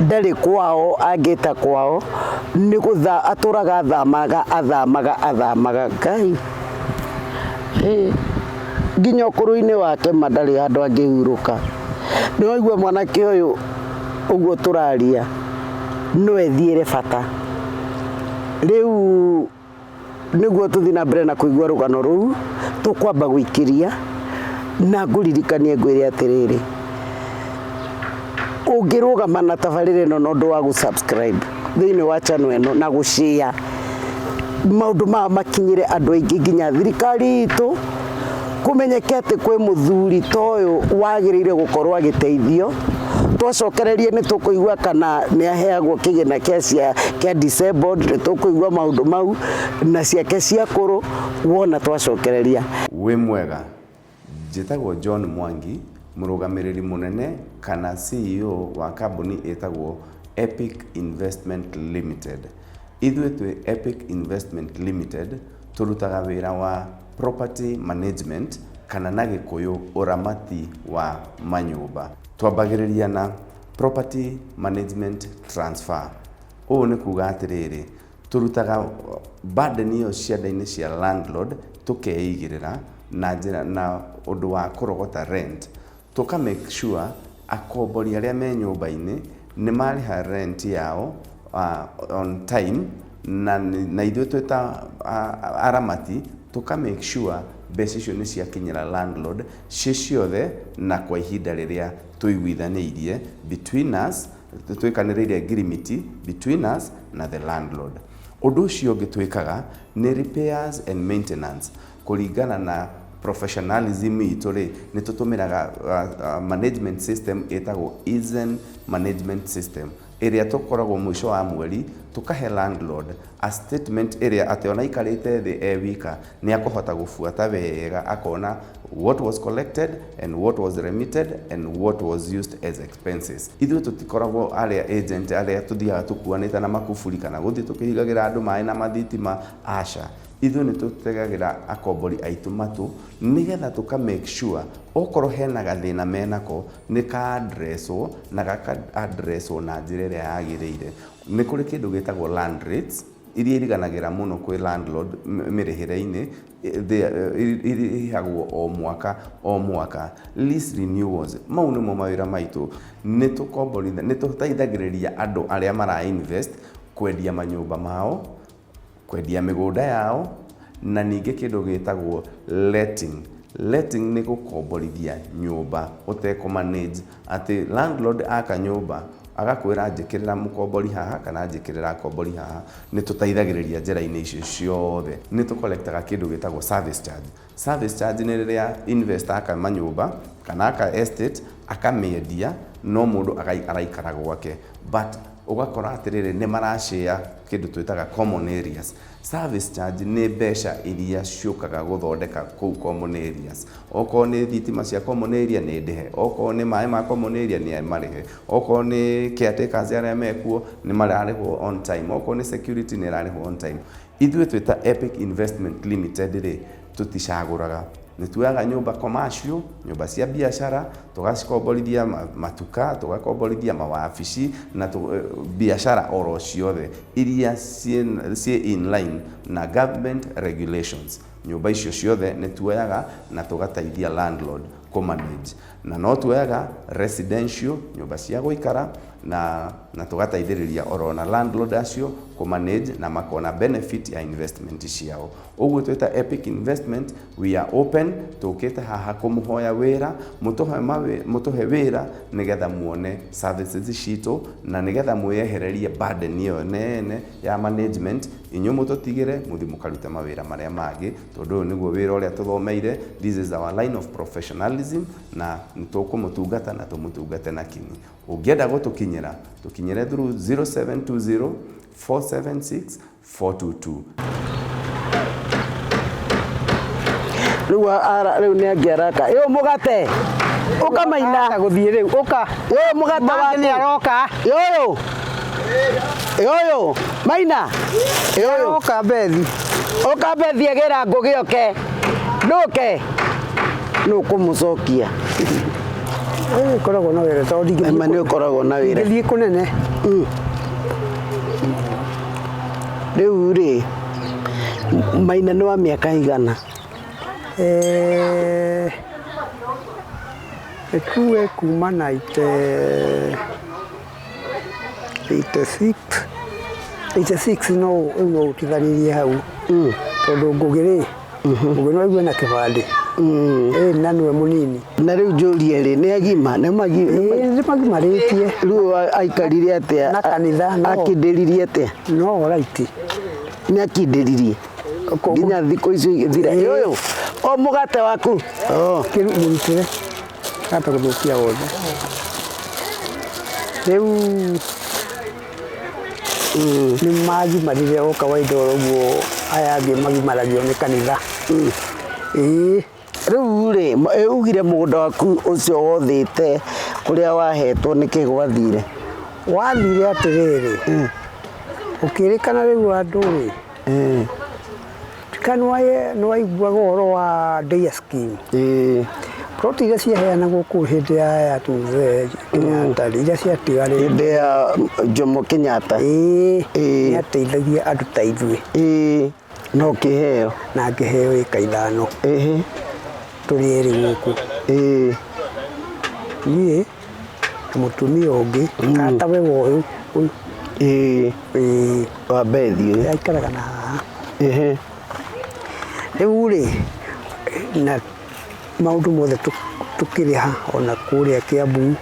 ndarĩ kwao angĩta kwao, nĩ gũtha atũraga athamaga athamaga athamaga Ngai. Nginya ũkũrũ-inĩ wake ma ndarĩ handũ angĩhurũka. Nĩ waigua mwanake ũyũ ũguo tũraria no ethiĩre bata. Rĩu nĩguo tũthiĩ na mbere na kũigua rũgano rũu, tũkwamba gũikĩria na ngũririkanie ngwĩre atĩrĩrĩ, ũngĩrũgama na tabarĩra ĩno na ũndũ wa gũ-subscribe thĩinĩ wa channel ĩno na gũ-share, Maũndũ maya makinyĩre andũ aingĩ, nginya thirikari itũ kũmenyeke atĩ kwĩ mũthuri ta ũyũ wagĩrĩire gũkorwo agĩteithio. Twacokererie nĩ tũkũigua kana nĩ aheagwo kĩgĩna kĩa cia kĩa disabled, nĩ tũkũigua maũndũ mau na ciake cia kũrũ wona twacokereria. Wĩ mwega, njĩtagwo John Mwangi, mũrũgamĩrĩri mũnene kana CEO wa kambuni ĩtagwo Epic Investment Limited. Ithuĩ twĩ Epic Investment Limited tũrutaga wĩra wa property management kana na Gĩkũyũ ũramati wa manyũmba. Twambagĩrĩria na property management transfer. Ũũ nĩ kuga atĩrĩrĩ, tũrutaga burden ĩyo cianda-inĩ cia landlord tũkeigĩrĩra na njĩra na ũndũ wa kũrogota rent, tũka make sure akombori arĩa me nyũmba-inĩ nĩ marĩha rent yao on time, na ithuĩ twĩ ta aramati tũka make sure mbeca icio nĩ ciakinyĩra landlord ciĩ ciothe na kwa ihinda rĩrĩa tũiguithanĩirie between us, twĩkanĩrĩire ngirimiti between us na the landlord. Ũndũ ũcio ũngĩ twĩkaga nĩ repairs and maintenance. Kũringana na professionalism itũ rĩ, nĩ tũtũmĩraga management system ĩtagwo Eason management system, ĩrĩa tũkoragwo mũico wa mweri tũkahe landlord a statement ĩrĩa atĩ ona aikarĩte thĩ e wika nĩ akũhota gũbuata wega, akona what was collected and what was remitted and what was used as expenses. Ithuĩ tũtikoragwo arĩa agent arĩa tũthiaga tũkuanĩte na makuburi kana gũthiĩ tũkĩhingagĩra andũ maĩ na mathitima, aca. Ithuĩ nĩ tũtegagĩra akombori aitũ matũ nĩgetha tũka make sure okorwo hena gathĩna menako nĩ ka addresswo na gaka addresswo na njĩra ĩrĩa yagĩrĩire. Nĩ kũrĩ kĩndũ gĩtagwo land rates iria iriganagĩra mũno kwĩ landlord mĩrĩhĩre-inĩ, irĩhagwo o mwaka o mwaka. Lease renewals, mau nĩmo mawĩra maitũ. Nĩ tũkomborithia, nĩ tũteithagĩrĩria andũ arĩa mara invest kwendia manyũmba mao, kwendia mĩgũnda yao, na ningĩ kĩndũ gĩtagwo letting. Letting nĩ gũkomborithia nyũmba ũtekũ manage, atĩ landlord aka nyũmba agakwĩra njĩkĩrĩra mũkombori haha kana njĩkĩrĩra akombori haha. Nĩ tũteithagĩrĩria njĩra-inĩ icio ciothe. Nĩ tũcollectaga kĩndũ gĩtagwo service charge. Service charge nĩ rĩrĩa investor aka manyũmba kana aka estate akamĩendia, no mũndũ araikara gwake, but ũgakora atĩrĩrĩ, nĩ marashare kĩndũ twĩtaga common areas. Service charge nĩ mbeca iria ciũkaga gũthondeka kũu common areas. Okorwo nĩ thitima cia common area nĩ ndĩhe, okorwo nĩ maĩ ma common area nĩ marĩhe, okorwo nĩ caretakers arĩa mekuo nĩ mararĩhwo on time, okorwo nĩ security nĩ ĩrarĩhwo on time. Ithuĩ twĩ ta Epic Investment Limited rĩ, tũticagũraga. Nĩ tuoyaga nyũmba commercial, nyũmba cia biacara, tũgacikomborithia matuka, tũgakomborithia mawabici na biacara oro ciothe iria ciĩ in line na government regulations. Nyũmba icio ciothe nĩ tuoyaga na tũgateithia landlord kũ manage, na no tuoyaga residential, nyũmba cia gũikara, na tũgateithĩrĩria oro na landlord acio kũ manage na makona benefit ya investment ciao. Ũguo twĩ ta Epic Investment, we are open. Tũkĩte haha kũmũhoya wĩra, mũtũhe wĩra nĩgetha muone services citũ na nĩgetha mwĩyehererie burden ĩyo nene ya management, inyuĩ mũtũtigĩre mũthiĩ mũkarute mawĩra marĩa mangĩ, tondũ ũyũ nĩguo wĩra ũrĩa tũthomeire. This is our line of professionalism, na nĩ tũkũmũtungata na tũmũtungate na kinyi. Ũngĩenda gũtũkinyĩra, tũkinyĩre through 0720 476 422. Rĩu rĩu nĩ angĩ araka ĩyo mũgate ũkamaina. Gũthiĩ rĩu, ũka. Ũyũ mũgate Mangĩ nĩ waku. Aroka. Ũyũ ũyũ maina ũyũ. Aroka Bethi. Ũkambethi agĩra ngũgĩ oke ndũke nũ kũmũcokia. Ũyũ ũkoragwo na wĩra tondũ ndingĩthiĩ Ema nĩ ũkoragwo na wĩra. Ndingĩthiĩ kũnene. Rĩu rĩ, maina nĩ wa mĩaka igana? Ĩkue kuma 86, 86, no rĩu no ũtiganĩrie hau, tondũ Ngũgĩ rĩ, Ngũgĩ no aigue na kĩbandĩ. Ĩ na nĩwe mũnini. Na rĩu njũrie rĩ, nĩ agima nĩ magi? Ĩ, nĩ magimarĩtie. Rĩu aikarire atĩa? Na kanitha, no. Akindĩririe atĩa? No right. Nĩ akindĩririe nginya thikũ icio igĩthira. Ĩ ũyũ o mũgate waku. Oh. Kĩru mũrutĩre amba gũthũkia wothe. Rĩu nĩ magimarire o kawaida oro ũguo aya angĩ magimaragio nĩ kanitha. Ĩĩ. Rĩu rĩ, ĩ ugire mũgũnda waku ũcio wothĩte kũrĩa wahetwo nĩkĩ gwathire? Wathire atĩrĩrĩ, ũkĩrĩkana rĩu andũ rĩ, kana nĩ waiguaga ũhoro wa Ndeia scheme? Ĩĩ. Plot iria ciaheanagwo kũu hĩndĩ ya ya mzee Kenyatta rĩ, iria ciatigarĩte. Hĩndĩ ya Jomo Kenyatta. Ĩĩ, Ĩĩ. nĩateithagia andũ ta ithuĩ. Ĩĩ. No kĩheo. Na ngĩheo ĩka ithano. Ĩhĩ. Tũrĩ erĩ gũkũ. Ĩĩ. Niĩ na mũtumia ũngĩ, tatawe wa ũyũ. Ũyũ. Ĩĩ. Ĩĩ. Wa Bethi ũyũ. Aikaraga na haha. Ĩhĩ. Rĩu rĩ, na maũndũ mothe tũkĩrĩha ona kũrĩa Kĩambu.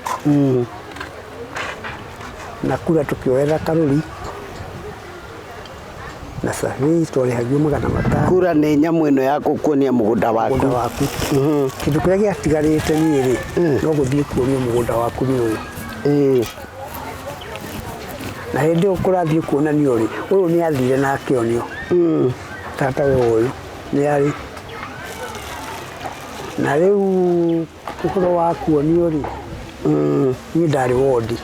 Na kura tũkĩoera karũri. Na survey twarĩhagio 500. Kura nĩ nyamũ ĩno ya gũkuonia mũgũnda waku. Mũgũnda waku. Kĩndũ kĩrĩa gĩatigarĩte niĩ rĩ, no gũthiĩ kuonio mũgũnda waku nĩ ũyũ. Ĩĩ. Na hĩndĩ ĩyo kũrathiĩ kuonanio rĩ, ũyũ nĩ athire na akĩonio. Tata we ũyũ nĩ arĩ. Na rĩu ũhoro wa kuonio rĩ, niĩ ndarĩ wondi.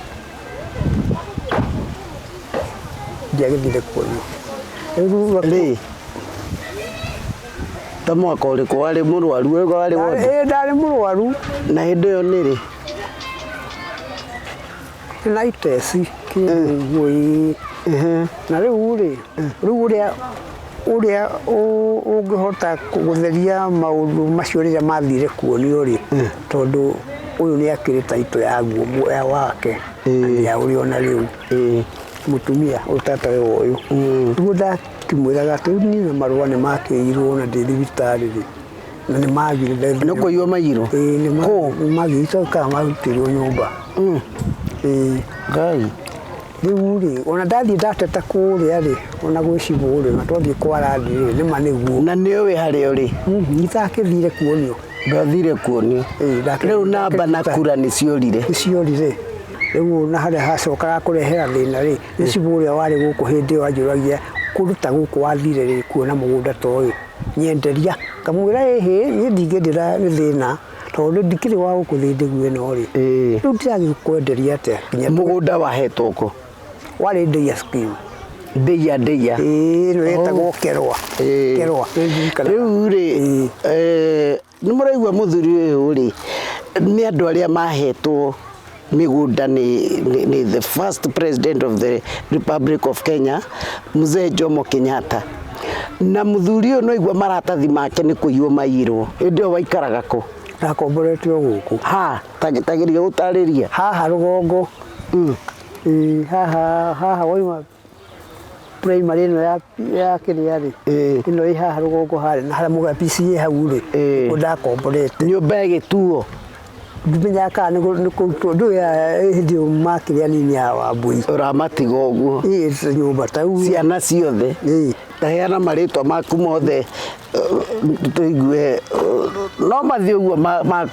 Ndiagĩthire kuonio. Rĩu Rĩ. Ta mwaka ũrĩkũ warĩ mũrwaru ũyũ warĩ wondi? Ĩĩ ndarĩ mũrwaru. Na hĩndĩ ĩyo nĩ rĩ? Na iteci kĩndũ ũguo ĩĩ. Na rĩu rĩ, rĩu ũrĩa ũrĩa ũngĩhota gũtheria maũndũ macio rĩrĩa mathire kuonio rĩ, tondũ ũyũ nĩ akĩrĩ taitũ yaguo ya wake na nĩ ya ũrĩ ona rĩu. Mũtumia ũyũ tata we ũyũ. Nĩguo ndakĩmwĩraga atĩ rĩu niĩ na marũa nĩ makĩirwo na ndĩ thibitarĩ rĩ, na nĩ magire. Nĩ kũiywo maiyirwo? Ĩĩ nĩ magire kana marutĩirwo nyũmba. Ĩĩ. Ngai. Rĩu rĩ, ona ndathiĩ ndateta kũrĩa rĩ, ona gwĩ cibũ rĩ, ona twathiĩ kwa randi rĩ, nĩma nĩguo. Na nĩ ũĩ harĩa ũrĩ? Itakĩthire kuonio. Ndwathire kuonio. Rĩu namba na kura nĩ ciorire. Nĩ ciorire. Rĩu na harĩa hacokaga kũrehera thĩna rĩ, nĩ cibũ ũrĩa warĩ gũkũ hĩndĩ ĩyo anjũragia kũndũ ta gũkũ wathire rĩ kuona mũgũnda ta ũyũ, nyenderia. Ngamwĩra ĩhĩ, niĩ ndingĩenderia nĩ thĩna, tondũ ndikĩrĩ wa gũkũ thĩndĩgu ĩno rĩ. Rĩu ndĩragĩkwenderia atĩa? Nginya Mũgũnda wahetwo kũ? Warĩ Ndeia scheme. Ndeia, Ndeia. Ĩĩ, ĩno ĩtagwo Kerwa. Kerwa. Rĩu rĩ, nĩ mũraigua mũthuri ũyũ rĩ, nĩ andũ arĩa mahetwo mĩgũnda nĩ the first president of the Republic of Kenya, Mzee Jomo Kenyatta. Na mũthuri ũyũ no igua maratathi make nĩ kũiywo maiyirwo. Hĩndĩ ĩyo waikaraga kũ? Ndakomborete o gũkũ. Ha, tageria gũtarĩria. Haha rũgongo. Ĩĩ, haha haha wauma primary ĩno ya kĩrĩa rĩ, ĩno ĩ haha rũgongo harĩa na harĩa mũga PCA hau rĩ, nĩkuo ndakomborete. Nyũmba ĩgĩtuo. Ndimenyaga kana nĩ kũrutwo, ndũĩ hĩndĩ ĩyo makĩrĩ anini a Wambui. Ũramatiga ũguo. Ĩĩ, nyũmba ta ũguo. Ciana ciothe. Ĩĩ. Taheana marĩtwa maku mothe tũigue, no mathiĩ ũguo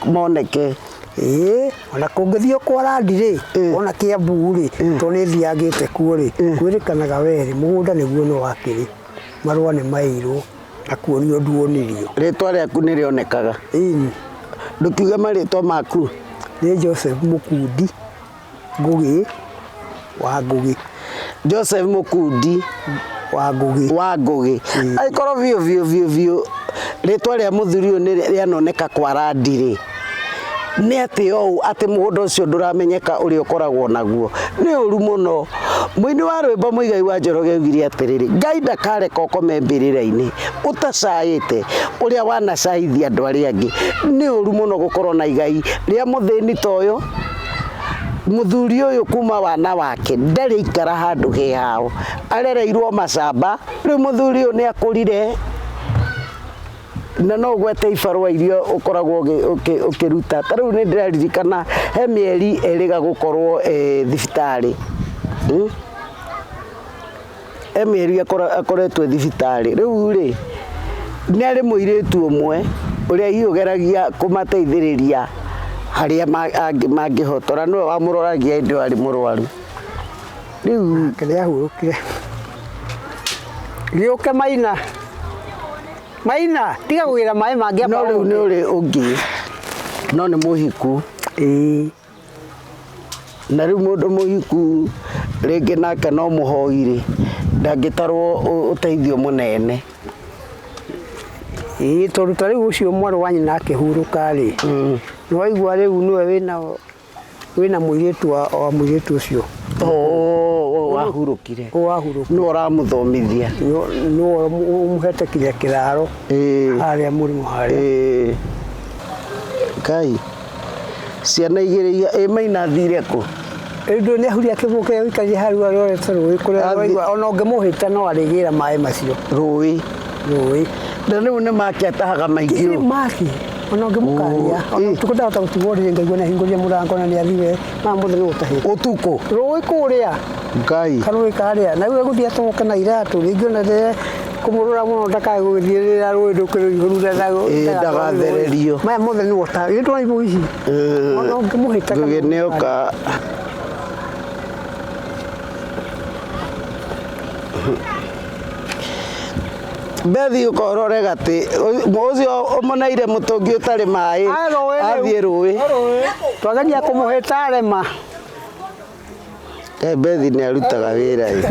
moneke. Ĩĩ, ona kũngĩthiĩ kwa randi rĩ, ona Kĩambu rĩ, tondũ nĩ thiangĩte kuo rĩ, kwĩrĩkanaga we rĩ, mũgũnda nĩguo nĩ wakĩrĩ, marũa nĩ mairwo na kuonio nduonirio. Rĩtwa rĩaku nĩ rĩonekaga? Ĩni. Ndũkiuge marĩtwa maku? Nĩ Joseph Mũkundi Ngũgĩ wa Ngũgĩ. Joseph Mũkundi wa Ngũgĩ. Wa Ngũgĩ. Angĩkorwo biũ biũ biũ biũ rĩtwa rĩa mũthuri ũyũ nĩ rĩanoneka kwa randi rĩ, nĩ atĩ ũũ atĩ mũgũnda ũcio ndũramenyeka ũrĩa ũkoragwo naguo, nĩ ũru mũno. Mũini wa rwĩmbo Mũigai wa Njoroge augire atĩrĩrĩ, Ngai ndakareka ũkome mbĩrĩra-inĩ ũtacaĩte ũrĩa wanacaithia andũ arĩa angĩ. Nĩ ũru mũno gũkorwo na igai rĩa mũthĩni ta ũyũ. Mũthuri ũyũ kuma wana wake ndarĩ aikara handũ he hao, arereirwo macamba. Rĩu mũthuri ũyũ nĩ akũrire na no ũgwete ibarũa iria ũkoragwo ũkĩruta. Ta rĩu nĩ ndĩraririkana he mĩeri ĩrĩga gũkorwo thibitarĩ. E mĩeri akoretwo thibitarĩ. Rĩu rĩ, nĩ arĩ mũirĩtu ũmwe ũrĩa hihi ũgeragia kũmateithĩrĩria harĩa mangĩhotora, nĩwe wamũroragia hĩndĩ ĩyo arĩ mũrwaru. Rĩu Kĩrĩa ahurũkire. Gĩũke Maina. Maina, tiga kũgĩra maĩ mangĩ no rĩu nĩ ũrĩ ũngĩ, no nĩ mũhiku. Ĩĩ. Na rĩu mũndũ mũhiku rĩngĩ nake no mũhoi rĩ, ndangĩtarwo ũteithio mũnene. Ĩĩ, tondũ ta rĩu ũcio mwarĩ wa nyina akĩhurũka rĩ, nĩwaigua rĩu nĩwe wĩna mũirĩtu wa mũirĩtu ũcio. Oh, wahurũkire. Wahurũkire. Nĩwe ũramũthomithia. Nĩwe ũmũhete kinya kĩraro harĩa mũrĩmo harĩa. Ĩĩ. Ngai, ciana igĩrĩ iria ĩ Maina athire kũ? Rĩu ndũĩ nĩ ahuria kĩbũgũ kĩrĩa gĩikarire hau arorete rũĩ kũrĩa waigua ona ũngĩmũhĩta no arĩgĩra maĩ macio. Rũĩ. Rũĩ. Na rĩu nĩ maki atahaga maingĩ ũũ? Maki. Ona ũngĩmũkaria, ona ũtukũ ndahota gũtigwo rĩrĩ ngaigua nĩ ahingũrire mũrango na nĩ athire, maya mothe nĩ gũtahĩte. Ũtukũ? Rũĩ kũrĩa. Ngai. Karũĩ karĩa. Na rĩu egũthiĩ atoboke na iratũ, rĩngĩ ona rĩrĩa kũmũrora mũno ndakae gũgĩthiĩ rĩrĩa rũĩ rũkĩrũihũru ndagathererio. Maya mothe nĩ gũtaha. Githĩ ndwona ibũgũ ici? Ona ũngĩmũhĩta kana Ngũgĩ nĩoka. Bethi ũkorore gatĩ ũcio ũmũneire mũtũngi ũtarĩ maĩ athiĩ rũĩ. Twageria kũmũhĩta arema. Bethi nĩ arutaga wĩra ĩ.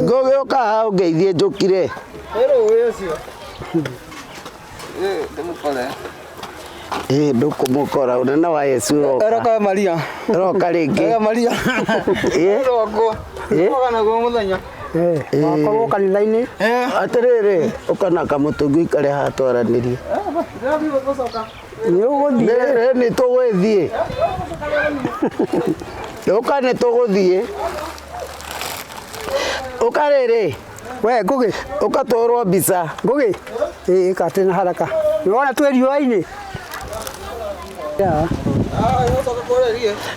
Ngũgĩ ũka haha ũngeithie njũkire. Rũĩ ũcio. Ndĩmũkore. Ĩ ndũkũmũkora ũnene wa Yesu ũroka. Ũroka Maria. Ũroka rĩngĩ. Ũroka Maria. Ĩ. Ũrokwo. Ũroka naguo mũthenya. Wakorwo kanitha-inĩ. Atĩrĩrĩ, ũka na kamũtũngi ũikare haha twaranĩrie. Nĩ ũgũthiĩ. Nĩ tũgũthiĩ. Ũka nĩ tũgũthiĩ. Ũka rĩrĩ. We Ngũgĩ. Ũka tũhũrwo mbica. Ngũgĩ. Ĩ ĩka atĩ na haraka. Nĩ wona twĩ riũa-inĩ.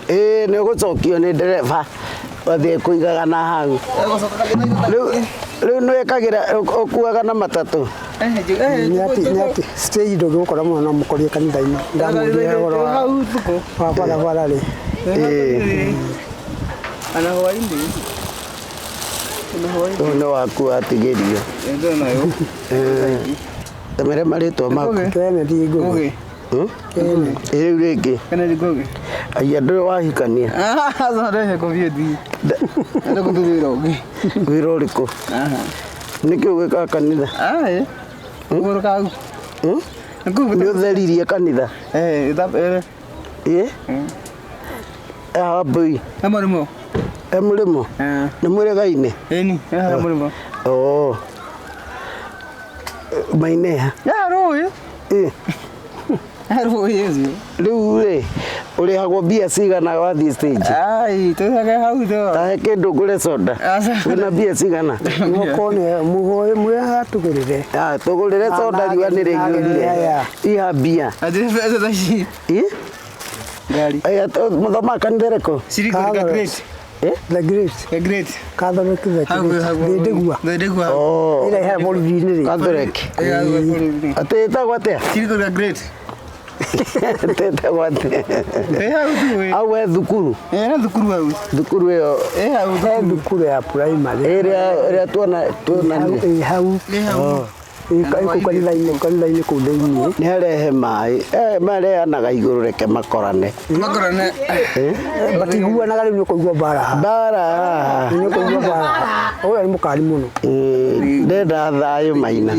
Ĩ nĩ ũgũcokio nĩ ndereba. Wathiĩ kũigaga na hau. Rĩu nĩ wĩkagĩra ũkuaga na matatũ. Nĩ atĩ stage ndũngĩgũkora mũno no mũkorie kanitha-inĩ. Ndamũria ũhoro wa barabara rĩ. Ana hwaĩ-inĩ. Ũyũ nĩ waku watigĩrio. Tamere marĩtwa maku. Kennedy Ngũgĩ. Rĩu rĩngĩ. Kennedy Ngũgĩ. Aya ndũrĩ wahikania. Aca ndehe kũthiĩ thiĩ. Ndenda kũthiĩ wĩra ũngĩ. Wĩra ũrĩkũ? Nĩkĩ ũgĩkaga kanitha? Aĩ. Kũgũrũ kau. Nĩ ũtheririe kanitha? Ĩ? Haha mbũi. He mũrĩmo. He mũrĩmo? Nĩ mũrĩga-inĩ? Ĩni, he haha mũrĩmo. Oo. Maineha? Ya rũĩ. Ĩ. Rũĩ ũcio. Rĩu rĩ, ũrĩhagwo mbia cigana wathiĩ stage? Ai, tũthake hau to. Tahe kĩndũ ngũre soda. Wĩna mbia cigana? Mũkorwo nĩ mũhoe mwĩ tũgũrĩre. Ah, tũgũrĩre soda riũa nĩ rĩhiũrire. Iha mbia. Atĩ mbeca thaa ici. Ĩ? Ngari. Aya, mũthomaga kanitha ĩrĩkũ? Ciriko the Great. The Great. The Great. Catholic the Great. Thĩndĩgua. Thĩndĩgua. Oh. Ĩrĩa ĩhaha borithi-inĩ rĩ. Catholic. Atĩ ĩtagwo atĩa? Ciriko the Great. Ĩtagwo atĩa? Ĩ hau tu. Hau he thukuru. Ĩ thukuru hau. Thukuru ĩyo. Ĩ hau He thukuru ya primary. Ĩrĩa ĩrĩa tuona tuonanire. Ĩ hau. Ĩ hau. Ĩ kanitha-inĩ kanitha-inĩ kũu thĩiniĩ. Nĩ arehe maĩ. Mareanaga igũrũ reke makorane. Makorane. Matiguanaga rĩu nĩ ũkũigua mbara haha. Mbara haha. Nĩ ũkũigua mbara haha. Ũyũ nĩ mũkari mũno. Ndenda thayũ Maina.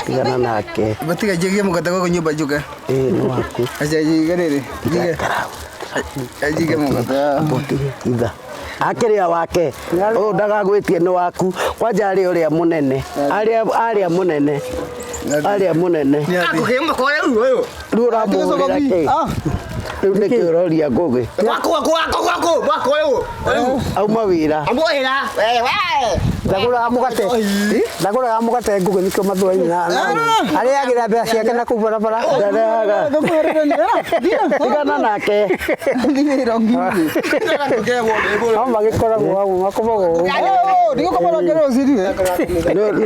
Tigana nake. Batiga njigie mũgate gũkũ nyũmba njuke. Ĩ nĩ waku. Aca njige rĩrĩ. Njige. Njige mũgate. Itha. Akĩrĩa wake. Ũyũ ndagagwĩtie nĩ waku. Kwanja arĩa ũrĩa mũnene. Arĩa arĩa mũnene. Arĩa mũnene. Rĩu ũramũhũrĩra kĩ? Rĩu nĩkĩ ũroria Ngũgĩ? Auma wĩra. Ndagũraga mũgate. Ndagũraga mũgate Ngũgĩ nĩkĩo mathũaine na arĩagĩra mbeca ciake na kũu barabara. Ndarehaga. Tigana nake. No magĩkoragwo hamwe makomagwo ũguo. Nĩ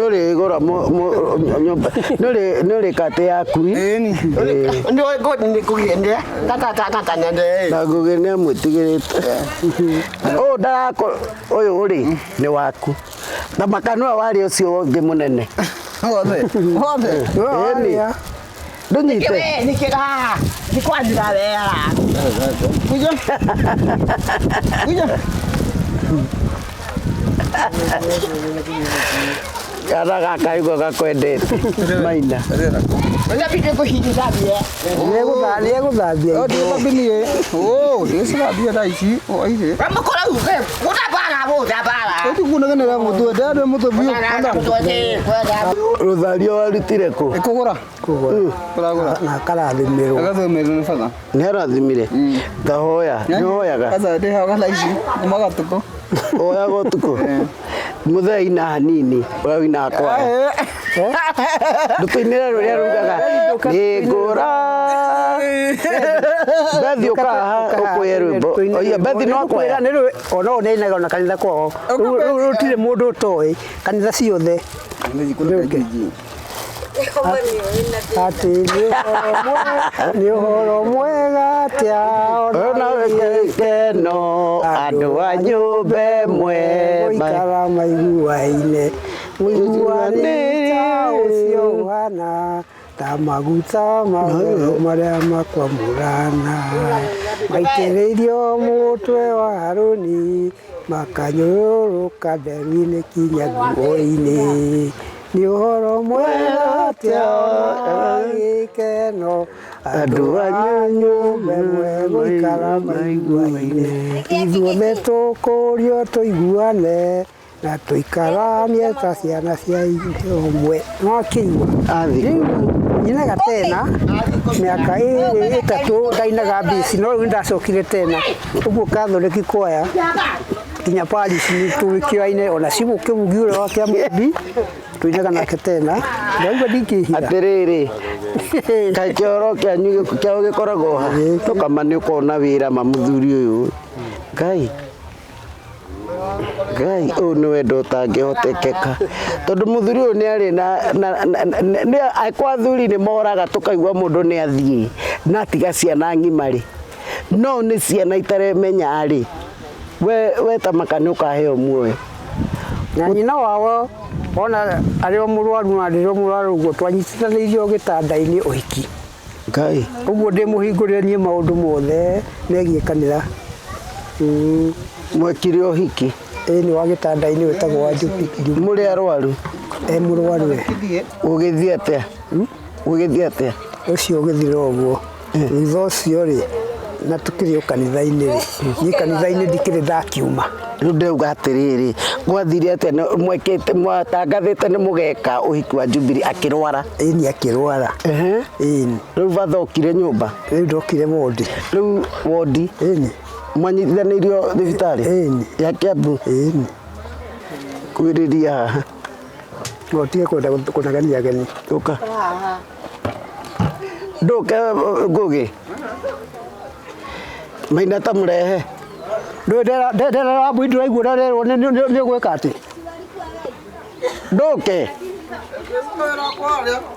ũrĩgũra nyũmba. Nĩ ũrĩka atĩ yaku. Na Ngũgĩ nĩ amwĩtigĩrĩte. Ũyũ ndarako ũyũ rĩ nĩ waku. Na makanua warĩ ũcio ũngĩ mũnene. Ĩni. Ndũnyite. Kana gaka igua gakwendete. Maina. Nĩegũthambia indo. Rũthario warutire kũ? Kũgũra. Na akarathimĩrwo. Nĩ arathimire. Tahoya. Nĩ ũhoyaga? Ũhoyaga ũtukũ? Mũthee ina hanini ũrĩa ũinaga kwaya. Ndũtũinĩre rũrĩa rugaga nĩngũra. Bethi ũka haha ũkũye rwĩmbo. Oia Bethi no akwaya. Ona ũyũ nĩainaga ona kanitha kwao. Rĩu rũtirĩ mũndũ ũtoĩ kanitha ciothe. Atĩ nĩ ũhoro mwega atĩa Ona gĩkeno andũ a nyũmba ĩmwe gũikara maiguaine mũiguanĩte ũcio ũhana ta maguta matheru marĩa makwamũrana maitĩrĩirio mũtwe wa Harũni makanyũrũrũka nderu-inĩ kinya nguo-inĩ nĩ ũhoro mwega atĩa ona gĩkeno andũ a nyũmba ĩmwe gũikara maiguaine ithuothe tũkũrio tũiguane na tũikaranie ta ciana cia ithe ũmwe nĩwakĩigua. Athiĩ Rĩu nyinaga tena mĩaka ĩrĩ ĩtatũ ndainaga mbĩci no rĩu nĩndacokire tena ũguo Catholic kwaya nginya parish nĩ tũgĩkĩoaine ona cibũ kĩbugi ũrĩa wa Kĩambi tũinaga nake tena ndaigua ndingĩhitha. Atĩrĩrĩ, kaĩ kĩoro kĩanyu kĩao gĩkoragwo ha? Ndũkama nĩ ũkona wĩra ma mũthuri ũyũ. Ngai. Ngai ũyũ nĩ wendo ũtangĩhotekeka tondũ mũthuri ũyũ nĩ arĩ na kwa athuri nĩ moraga tũkaigua mũndũ nĩ athiĩ na atiga ciana ng'ima rĩ no nĩ ciana itaremenya rĩ we ta maka nĩ ũkaheo muoyo. Na nyina wao ona arĩ o mũrwaru na ndĩrĩ o mũrwaru ũguo twanyitithanĩirio gĩtanda-inĩ ũhiki. Ngai. Ũguo ndĩmũhingũrĩre niĩ maũndũ mothe megiĩ kanitha. Mwekire ũhiki? Ĩĩ nĩ wa gĩtanda-inĩ wĩtagwo wa Jubilee. Mũrĩ arwaru? E mũrwaru we. Ũgĩthiĩ atĩa? Ũgĩthiĩ atĩa? Ũcio ũgĩthira ũguo. Thutha ũcio rĩ na tũkĩrĩ o kanitha-inĩ rĩ niĩ kanitha-inĩ ndikĩrĩ ndakiuma. Rĩu ndauga atĩrĩrĩ gwathire atĩa mwekĩte mwatangathĩte nĩ mũgeka ũhiki wa Jubilee akĩrwara? Ĩni akĩrwara. Ĩni. Rĩu batha okire nyũmba? Rĩu ndokire wondi. Rĩu wondi? Ĩni. Mwanyitithanĩirio thibitarĩ? Ĩni. Ya Kiambu? Ĩni. Kwĩrĩria haha. No ũtige kwenda kũnegenia ageni. Ũka. Ndũke Ngũgĩ. Maina ta mũrehe. Ndũĩ ndera wa mbui ndũraigua ũrerwo nĩ ũgwĩka atĩ? Ndũke.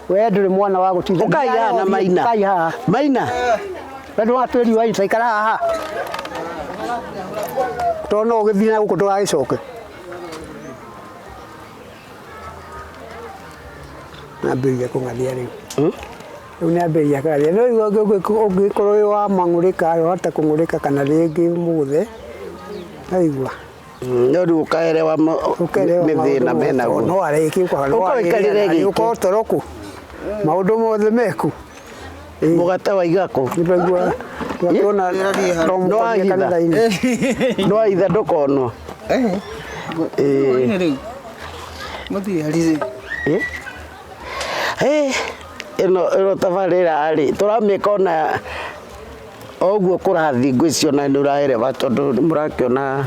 We ndũrĩ mwana wa gũtinda. Ũkai haha na Maina. Ũkai haha. Maina. We ndũratwĩri wa ikara haha. Tondũ no ũgĩthiĩ na gũkũ ndũgagĩcoke. Nambĩrĩria kũng'athia rĩu. Rĩu nĩambĩrĩria kũng'athia. No rĩu ũngĩkorwo wĩ wa mang'ũrĩka, wahota kũng'ũrĩka kana rĩngĩ mũgũthe. Waigua? No rĩu ũkaerewa mĩthĩna menaguo. No arĩkie Ũka ũikarĩre gĩkĩ. Ũkorwo toro kũ? Maũndũ mothe meku. Mũgate waiga kũ? Nĩtwaigua tuona No wahitha. No wahitha ndũkonwo. Ĩno ĩno tabarĩra rĩ tũramĩka ona o ũguo kũrathiĩ ngwĩciria ona nĩ ũraerewa tondũ nĩ mũrakĩona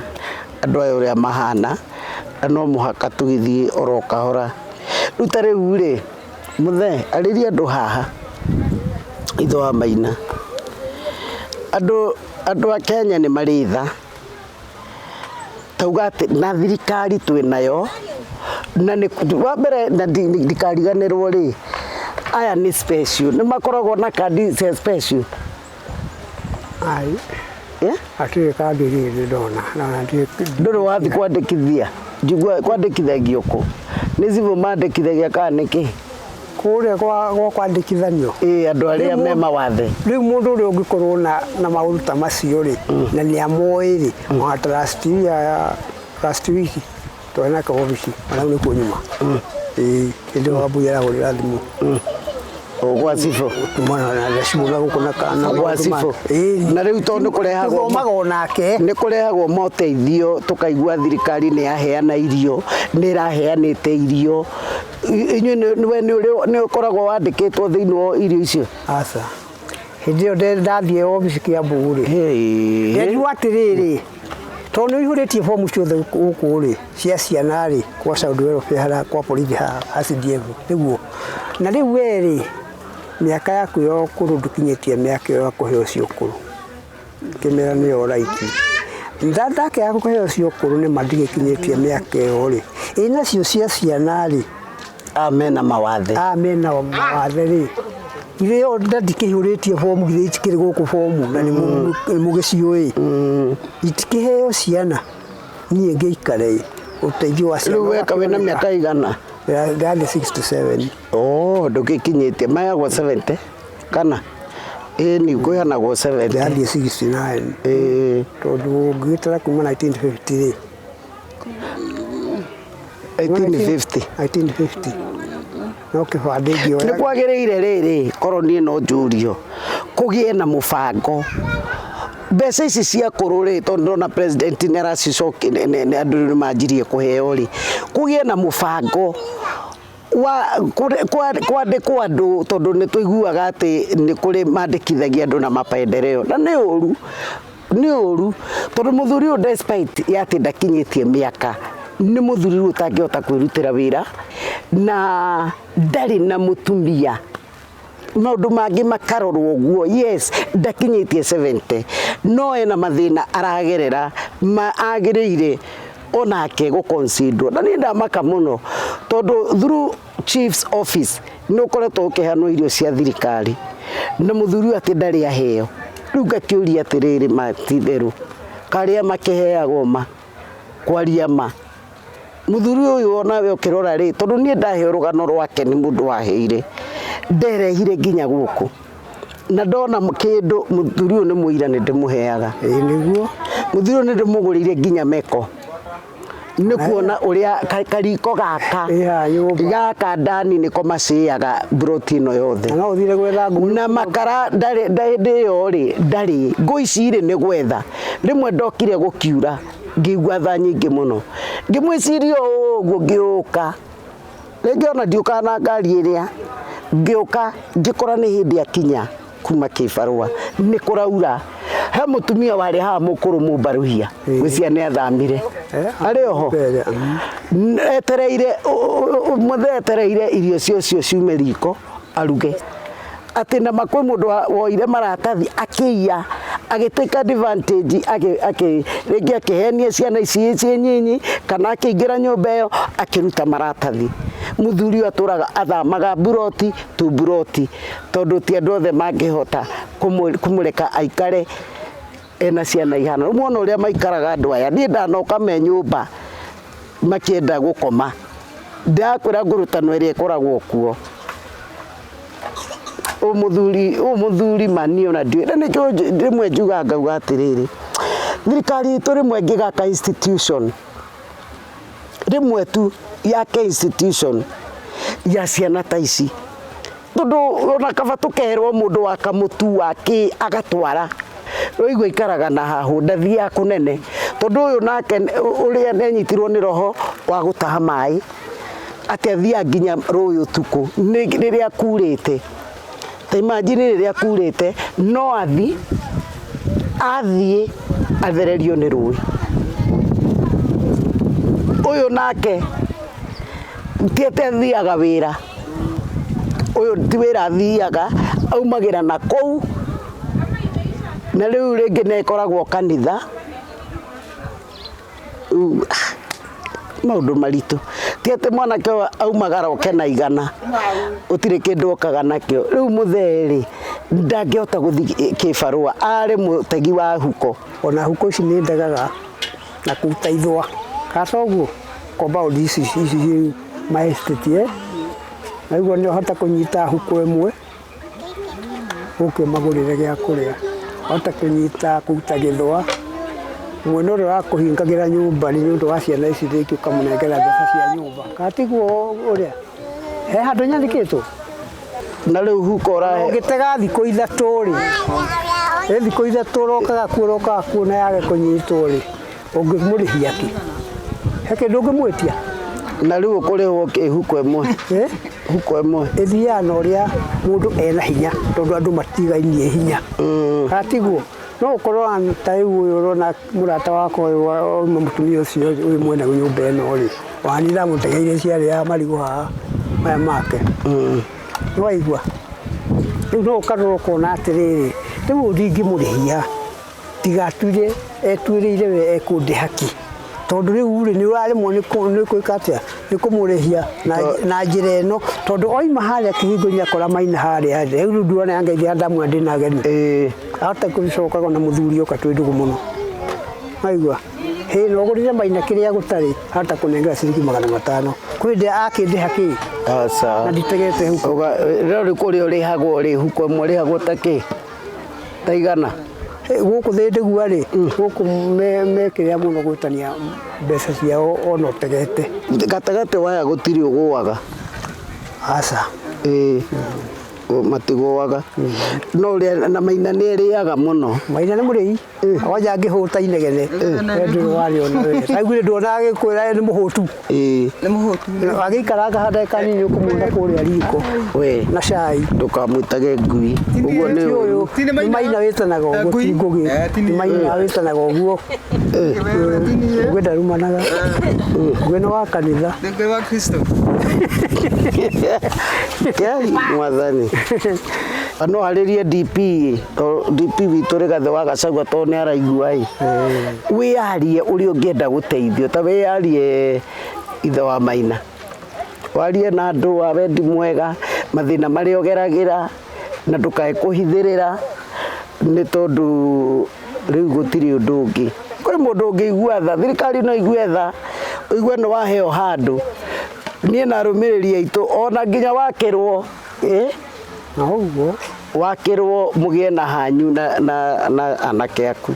andũ aya ũrĩa mahana. Na no mũhaka tũgĩthiĩ oro kahora. Rĩu ta rĩu rĩ, mũthee, arĩria andũ haha, ithe wa Maina. Andũ, andũ a Kenya nĩ marĩ tha. Tauga atĩ na thirikari twĩ nayo, na nĩ, wa mbere na ndikariganĩrwo rĩ, aya nĩ special, nĩ makoragwo na kandi cia special? Ai. Eh? Hatirĩ kandi niĩ ndĩ ndona. Na ndirĩ. Ndũrĩ wathiĩ kwandĩkithia? Njigua kwandĩkithagio kũ? Nĩ cibũ mandĩkithagia kana nĩkĩ? Kũrĩa kwa gwa kwandĩkithanio. Ĩĩ andũ arĩa me mawathe. Rĩu mũndũ ũrĩa ũngĩkorwo na na maũndũ ta macio rĩ, na nĩ amoĩ rĩ, ona ta last year, last week twarĩ nake obici, ona rĩu nĩkuo nyuma. Ĩĩ, hĩndĩ ĩyo Wambui arahũrĩra thimũ. Gwa cibũ. Kumana na gĩcigo na gũkũ na kana Gwa cibũ. Ĩĩ. Na rĩu tondũ nĩ kũrehagwo Tũthomaga o nake. Nĩ kũrehagwo moteithio tũkaigua thirikari nĩ yaheana irio, nĩ ĩraheanĩte irio. Inyuĩ nĩ we nĩ ũkoragwo wandĩkĩtwo thĩinĩ wa irio icio? Aca. Hĩndĩ ĩyo ndathiĩ obici Kiambu rĩ, nderirwo atĩrĩrĩ, tondũ nĩ ũihũrĩtie bomu ciothe gũkũ rĩ, cia ciana rĩ, kwa child welfare harĩa kwa borithi haha ha CDF nĩguo. Na rĩu we rĩ, mĩaka yaku ya ũkũrũ ndũkinyĩtie mĩaka ĩyo ya kũheo cia ũkũrũ. Ngĩmera nĩ oraiti. Ndakĩaga kũheo cia ũkũrũ nĩ ma ndigĩkinyĩtie mĩaka ĩyo rĩ, ĩ nacio cia ciana rĩ, Aya mena mawathe. Aya mena mawathe rĩ, githĩ o na ndikĩihũrĩtie bomu githĩ itikĩrĩ gũkũ bomu na nĩ mũgĩciũĩ? Itikĩheo ciana niĩ ngĩikare ĩ, ũteithio wa ciana Rĩu weka wĩna mĩaka igana? Ndathiĩ 67. Oh, ndũgĩkinyĩtie, maheagwo 70 kana? Ĩni kwĩhanagwo 70. Ndathiĩ 69. Ĩĩ. Tondũ ũngĩgĩtara kuma 1950 rĩ. 1850. 1950. No kĩbandĩ ngĩoya. Nĩ kwagĩrĩire rĩrĩ, korwo niĩ no njũrio, kũgĩe na mũbango. Mbeca ici cia kũrũ rĩ, tondũ ndĩrona president nĩ aracicokia, andũ rĩu nĩ manjirie kũheo rĩ, kũgĩe na mũbango wa kwandĩkwo andũ, tondũ nĩ tũiguaga atĩ nĩ kũrĩ mandĩkithagia andũ na mapendeleo, na nĩ ũru. Nĩ ũru tondũ mũthuri ũyũ despite ya atĩ ndakinyĩtie mĩaka, nĩ mũthuri rĩu ũtangĩhota kwĩrutĩra wĩra na ndarĩ na mũtumia. Maũndũ mangĩ makarorwo ũguo, yes ndakinyĩtie 70 no ena mathĩna aragerera ma agĩrĩire onake gũ consider. Na niĩ ndamaka mũno tondũ through chief's office nĩ ũkoretwo ũkĩheanwo irio cia thirikari na mũthuri ũyũ atĩ ndarĩ aheo. Rĩu ngakĩũria atĩrĩrĩ, ma ti itherũ karĩa makĩheagwo ma kwaria ma mũthuri ũyũ onawe ũkĩrora rĩ, tondũ niĩ ndaheo rũgano rwake nĩ mũndũ waheire, nderehire nginya gũkũ na ndona kĩndũ mũthuri ũyũ nĩ mũira nĩ ndĩmũheaga. Ĩĩ nĩguo. Mũthuri ũyũ nĩ ndĩmũgũrĩire nginya meko. Nĩ kuona ũrĩa kariko gaka Ĩ haha nyũmba. gaka ndani nĩko macĩaga mburoti ĩno yothe. Na no ũthire gwetha ngũ. Na makara ndarĩ, hĩndĩ ĩyo rĩ ndarĩ ngũ ici rĩ nĩ gwetha. Rĩmwe ndokire gũkiura ngĩigua tha nyingĩ mũno, ngĩmwĩciria o ũguo ngĩũka rĩngĩ ona ndiũkaga na ngari ĩrĩa, ngĩũka ngĩkora nĩ hĩndĩ akinya kuma kĩbarũa nĩ kũraura. He mũtumia warĩ haha mũkũrũ mũmbaruhia, ngwĩciria nĩ athamire, arĩ oho etereire mũthee, etereire irio cio ciume riko aruge. Atĩ na ma kwĩ mũndũ woire maratathi akĩiya, agĩ take advantage, rĩngĩ akĩhenia ciana ici ciĩ nyinyi, kana akĩingĩra nyũmba ĩyo akĩruta maratathi. Mũthuri ũyũ atũraga athamaga mburoti tu mburoti, tondũ ti andũ othe mangĩhota kũmũreka aikare ena ciana ihana. Rĩu mwona ũrĩa maikaraga andũ aya, niĩ ndanoka me nyũmba makĩenda gũkoma, ndakwĩra ngũrũtano ĩrĩa ĩkoragwo kuo. Ũyũ mũthuri ma niĩ ona ndiũĩ, na nĩkĩo rĩmwe njugaga ngauga atĩrĩrĩ, thirikari itũ rĩmwe ĩngĩgaka institution rĩmwe tu yake institution ya ciana ta ici, tondũ ona kaba tũkerwo mũndũ wa kamũtu wa kĩ agatwara. Ũraigua aikaraga na hahũ, ndathiaga kũnene, tondũ ũyũ nake ũrĩa nĩanyitirwo nĩ roho wa gũtaha maĩ, atĩ athiaga nginya rũĩ ũtukũ rĩrĩa kurĩte. Ta imagine rĩrĩa kurĩte, no athiĩ athererio nĩ rũĩ. Ũyũ nake ti atĩ athiaga wĩra, ũyũ ti wĩra athiaga, aumagĩra na kũu, na rĩu rĩngĩ nĩ ĩkoragwo kanitha. Rĩu, maũndũ maritũ. Ti atĩ mwanake ũyũ aumagara oke na igana, gũtirĩ kĩndũ okaga nakĩo. Rĩu mũthee rĩ, ndangĩhota gũthiĩ kĩbarũa, arĩ mũtegi wa huko. Ona huko ici nĩ ndegaga na kũruta ithũa. Kana toguo? Compound ici ici ma estate eh? Na ũguo nĩ ũhota kũnyita huko ĩmwe ũke ũmagũrĩre gĩa kũrĩa. Wahota kũnyita kũruta gĩthũa mwene ũrĩa ũrakũhingagĩra nyũmba nĩ ũndũ wa ciana ici rĩngĩ ũkamũnengera mbeca cia nyũmba. Kana tiguo ũrĩa? He handũ nyandĩkĩtwo? Na rĩu huko ũrahe. Ũngĩtega thikũ ithatũ rĩ, ĩ thikũ ithatũ ũrokaga kuo ũrokaga kuo na yage kũnyitwo rĩ, ũngĩmũrĩhia kĩ? He kĩndũ ũngĩmwĩtia? Na rĩu ũkũrĩhwo kĩ huko ĩmwe? Eh? Huko ĩmwe. Ĩthiaga na ũrĩa mũndũ ena hinya tondũ andũ matigainie hinya. Kana tiguo? No ũkorwo ta rĩu ũyũ ũrona mũrata wakwa ũyũ wauma mũtumia ũcio ũyũ mwene nyũmba ĩno rĩ, wani ndamũtegeire ciarĩaga marigũ haha maya make. Nĩwaigua? Rĩu no ũkarora ũkona atĩrĩrĩ, rĩu ũyũ ndingĩmũrĩhia tiga atuire etuĩrĩire we ekũndĩha kĩ. Tondũ rĩu rĩ nĩ ũraremwo nĩ gwĩka atĩa? Nĩ kũmũrĩhia na njĩra ĩno tondũ oima harĩa kĩhingo-inĩ akora maina harĩa thĩ. Rĩu nduona yangeithia ndamuona ndĩna ageni. Ahota gũcoka na mũthuri oka twĩ ndũgũ mũno. Waigua? Hĩ no ũgũrĩre maina kĩrĩa gũtarĩ ahota kũnengera ciringi 500. Kwĩ hĩndĩ akĩndĩha kĩ? Aca. Na nditegete huko. No rĩu kũrĩa ũrĩhagwo rĩ, huko ĩmwe ũrĩhagwo ta kĩ? Ta igana? Gũkũ Thĩndĩgua rĩ, gũkũ mekĩrĩa mũno gwĩtania mbeca ciao ona ũtegete. Gatagatĩ waya gũtirĩ ũgũaga. Aca. Ĩĩ. Matigũaga. No ũrĩa na maina nĩ ĩrĩaga mũno. Maina nĩ mũrĩi. Wanja angĩhũta inegene. We ndũrĩ warĩona we. Aiguire nduona agĩkwĩra nĩ mũhũtu. Ĩĩ. Nĩ mũhũtu. Agĩikaranga ha ndagĩka nini ũkũmuona kũrĩa riko. We. Na cai. Ndũkamwĩtage ngui. Ũguo nĩ ũyũ. Nĩ maina wĩtanaga ũguo ti ngũgĩ. Nĩ maina wĩtanaga ũguo. Ngũgĩ ndarumanaga. Ngũgĩ nĩ wa kanitha. Nĩ wa Kristo. Kei mwathani. No arĩrie DP DP witũ Rigathĩ wa Gachagua tondũ nĩ araigua ĩ. Wĩyarie ũrĩa ũngĩenda gũteithio ta wĩyarie ithe wa Maina. Warie na andũ a wendi mwega mathĩna marĩa ũgeragĩra na ndũkae kũhithĩrĩra nĩ tondũ rĩu gũtirĩ ũndũ ũngĩ. Kũrĩ mũndũ ũngĩigua tha, thirikari no igue tha, ũigue nĩ waheo handũ. Niĩ na arũmĩrĩri aitũ ona nginya wakĩrwo Na ũguo wakĩrwo mũgĩe na hanyu na anake aku.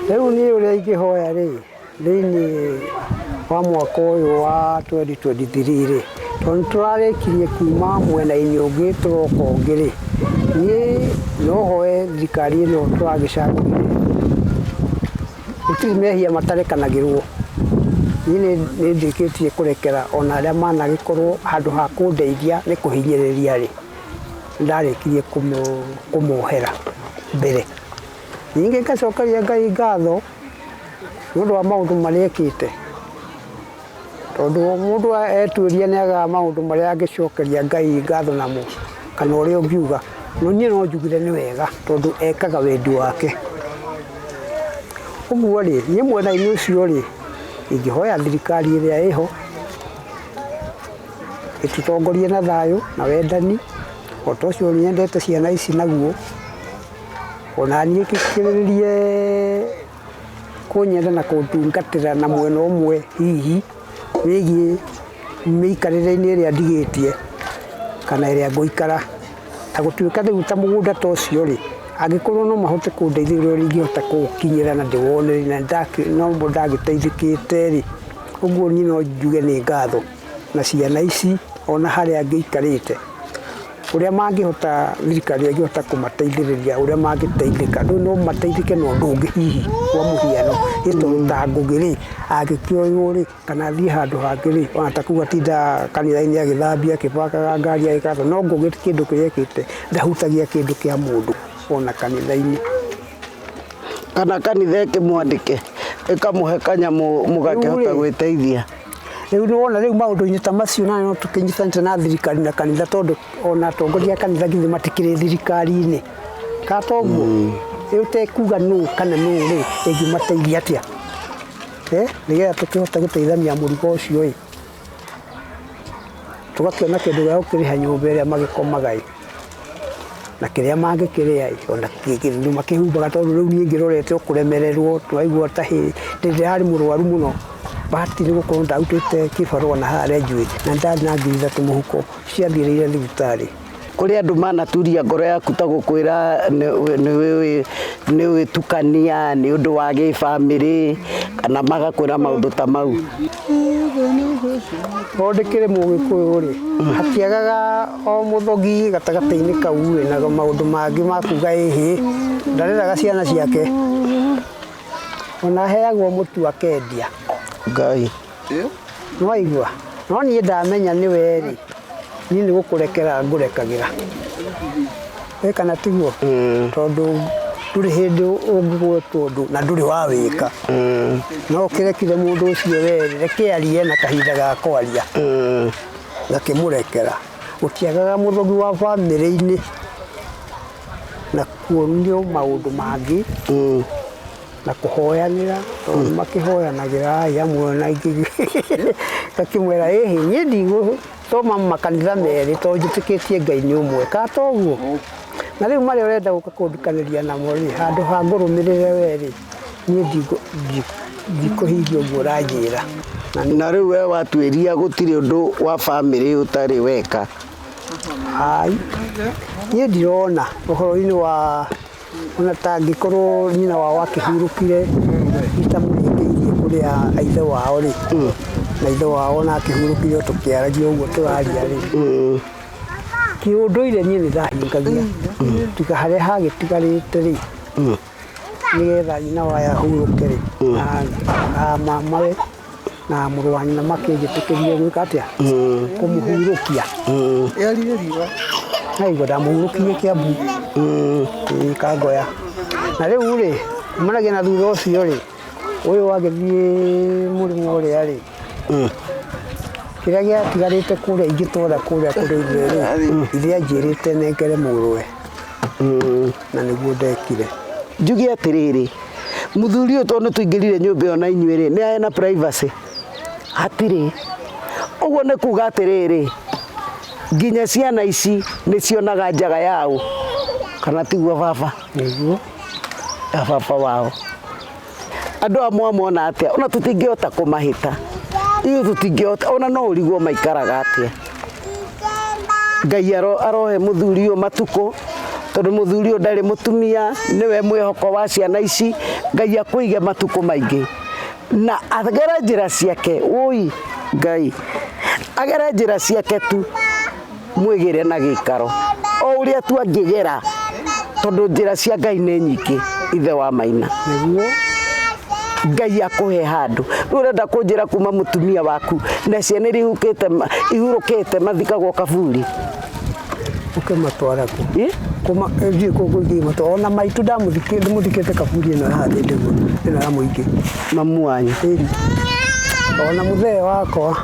Rĩu niĩ ũrĩa ingĩhoya rĩ, thĩinĩ wa mwaka ũyũ wa 2023 rĩ, tondũ nĩ tũrarĩkirie kuma mwena-inĩ ũngĩ tũroka ũngĩ rĩ, niĩ no hoe thirikari ĩno tũragĩcagũrire, gũtirĩ mehia matarekanagĩrwo. Niĩ nĩ ndĩkĩtie kũrekera ona arĩa managĩkorwo handũ ha kũndeithia nĩ kũhinyĩrĩria rĩ, ndarĩkirie kũmohera mbere. Ningĩ ngacokeria Ngai ngatho nĩ ũndũ wa maũndũ marĩa ekĩte. Tondũ mũndũ etuĩria nĩ agaga maũndũ marĩa angĩcokeria Ngai ngatho namo kana ũrĩa ũngiuga. No niĩ no njugire nĩ wega tondũ ekaga wendi wake. Ũguo rĩ, niĩ mwena-inĩ ũcio rĩ, ingĩhoya thirikari ĩrĩa ĩho ĩtũtongorie na thayũ na wendani, o ta ũcio nyendete ciana ici naguo, ona niĩ ngĩkĩrĩrĩrie kũnyenda na kũndungatĩra na mwena ũmwe hihi wĩgiĩ mĩikarĩre-inĩ ĩrĩa ndigĩtie kana ĩrĩa ngũikara. Ta gũtuĩka rĩu ta mũgũnda ta ũcio rĩ, angĩkorwo no mahote kũndeithĩrĩria ũrĩa ingĩhota kũũkinyĩra na ndĩwone na no ndagĩteithĩkĩte rĩ, ũguo niĩ no njuge nĩ ngatho na ciana ici ona harĩa ngĩikarĩte ũrĩa mangĩhota thirikari ĩngĩhota kũmateithĩrĩria ũrĩa mangĩteithĩka rĩu no mateithĩke na ũndũ ũngĩ hihi kwa mũhiano ĩ tondũ ta Ngũgĩ rĩ angĩkĩoywo rĩ kana athiĩ handũ hangĩ rĩ ona ta kũu atindaga kanitha-inĩ agĩthambia akĩbakaga ngari agĩka no Ngũgĩ kĩndũ kĩrĩa ekĩte ndahutagia kĩndũ kĩa mũndũ ona kanitha-inĩ. Kana kanitha ĩkĩmwandĩke ĩkamũhe kanyamũ mũgakĩhota gwĩteithia. Rĩu nĩ wona rĩu maũndũ-inĩ ta macio na no tũkĩnyitanĩte na thirikari na kanitha tondũ ona atongoria a kanitha githĩ matikĩrĩ thirikari-inĩ ka toguo ĩ ũtekuga nũ kana nũ rĩ ĩngĩmateithia atĩa eh nĩgetha tũkĩhote gũteithania mũrigo ũcio ĩ tũgakĩona kĩndũ gĩa gũkĩrĩha nyũmba ĩrĩa magĩkomaga ĩ na kĩrĩa mangĩkĩrĩa ĩ ona kĩndũ makĩhumbaga tondũ rĩu niĩ ngĩrorete o kũremererwo twaigua ta hĩ ndĩrarĩ mũrwaru mũno bahati nĩ gũkorwo ndarutĩte kĩbarũa na harĩa njuĩ na ndarĩ na 3,000 mũhuko ciathirĩire thibitarĩ. Kũrĩ andũ manaturia ngoro yaku ta gũkwĩra nĩ wĩtukania nĩ ũndũ wa gĩbamĩrĩ kana magakwĩra maũndũ ta mau. Tondũ ndĩkĩrĩ mũgĩkũyũ rĩ hatiagaga o mũthogi gatagatĩ-inĩ kau rĩ na maũndũ mangĩ ma kuga ĩhĩ ndareraga ciana ciake ona aheagwo mũtu akendia. Ngai nĩwaigua no niĩ ndamenya nĩwe rĩ niĩ nĩ gũkũrekera ngũrekagĩra ĩ kana tiguo tondũ ndũrĩ hĩndĩ ũngĩgwetwo ũndũ na ndũrĩ wawĩka no ũkĩrekire mũndũ ũcio werĩ reke arie na kahinda ga kwaria gakĩmũrekera gũtiagaga mũthogi wa bamĩrĩ-inĩ na kuonio maũndũ mangĩ na kũhoyanĩra tondũ makĩhoyanagĩra amwe na ingĩ gakĩmwĩra ĩhĩ niĩ ndigũthoma makanitha merĩ tondũ njĩtĩkĩtie Ngai nĩ ũmwe ka toguo na rĩu marĩa ũrenda gũka kũndukanĩria namo rĩ handũ ha ngũrũmĩrĩre we rĩ niĩ ndikũhingia ũguo ũranjĩra. Na rĩu we watuĩria gũtirĩ ũndũ wa bamĩrĩ ũtarĩ weka. Ai niĩ ndirona ũhoro-inĩ wa ona tangĩkorwo nyina wao akĩhurũkire itamũrĩkĩirie kũrĩa ithe wao rĩ na ithe wao ona akĩhurũkire tũkĩaragia ũguo tũraria rĩ kĩũndũire niĩ nĩ ndahingagia tiga harĩa hagĩtigarĩte rĩ nĩgetha nyina wao ahurũke rĩ na mamawe na mũrũ wa nyina makĩnjĩtĩkĩrie gwĩka atĩa kũmũhurũkia naigua ndamũhurũkirie Kiambu Kangoya na rĩu rĩ kumanagia na thutha ũcio rĩ ũyũ wagĩthiĩ mũrĩmo ũrĩa rĩ kĩrĩa gĩatigarĩte kũrĩa ingĩtwara kũrĩa kũrĩ ithe rĩ ithe anjĩrĩte nengere mũrũwe na nĩguo ndekire. Njuge atĩrĩrĩ mũthuri ũyũ tondũ nĩtũingĩrire nyũmba ĩyo na inyuĩ rĩ nĩ na privacy hatirĩ ũguo nĩ kuga atĩrĩrĩ nginya ciana ici nĩ cionaga njaga yao kana tiguo baba nĩguo ya baba wao andũ amwe mona atĩa ona tũtingĩhota kũmahĩta ithuĩ tũtingĩhota ona no ũrigwo maikaraga atĩa. Ngai arohe mũthuri ũyũ matukũ tondũ mũthuri ũyũ ndarĩ mũtumia nĩwe mwĩhoko wa ciana ici. Ngai akũige matukũ maingĩ na agere njĩra ciake ũi Ngai agere njĩra ciake tu mwĩgĩre na gĩikaro o ũrĩa tu angĩgera tondũ njĩra cia Ngai nĩ nyingĩ ithe wa Maina nĩguo Ngai akũhe handũ rĩu ũrenda kũnjĩra kuma mũtumia waku na ciana iria ihurũkĩte mathikagwo kaburi ũkĩmatwara kũ kuma thiĩ kũngĩ ingĩmatwara ona maitũ ndamũthikĩte kaburi ĩno ya thĩ ndĩguo ĩno ya mũingĩ mamu wanyu ona mũthee wakwa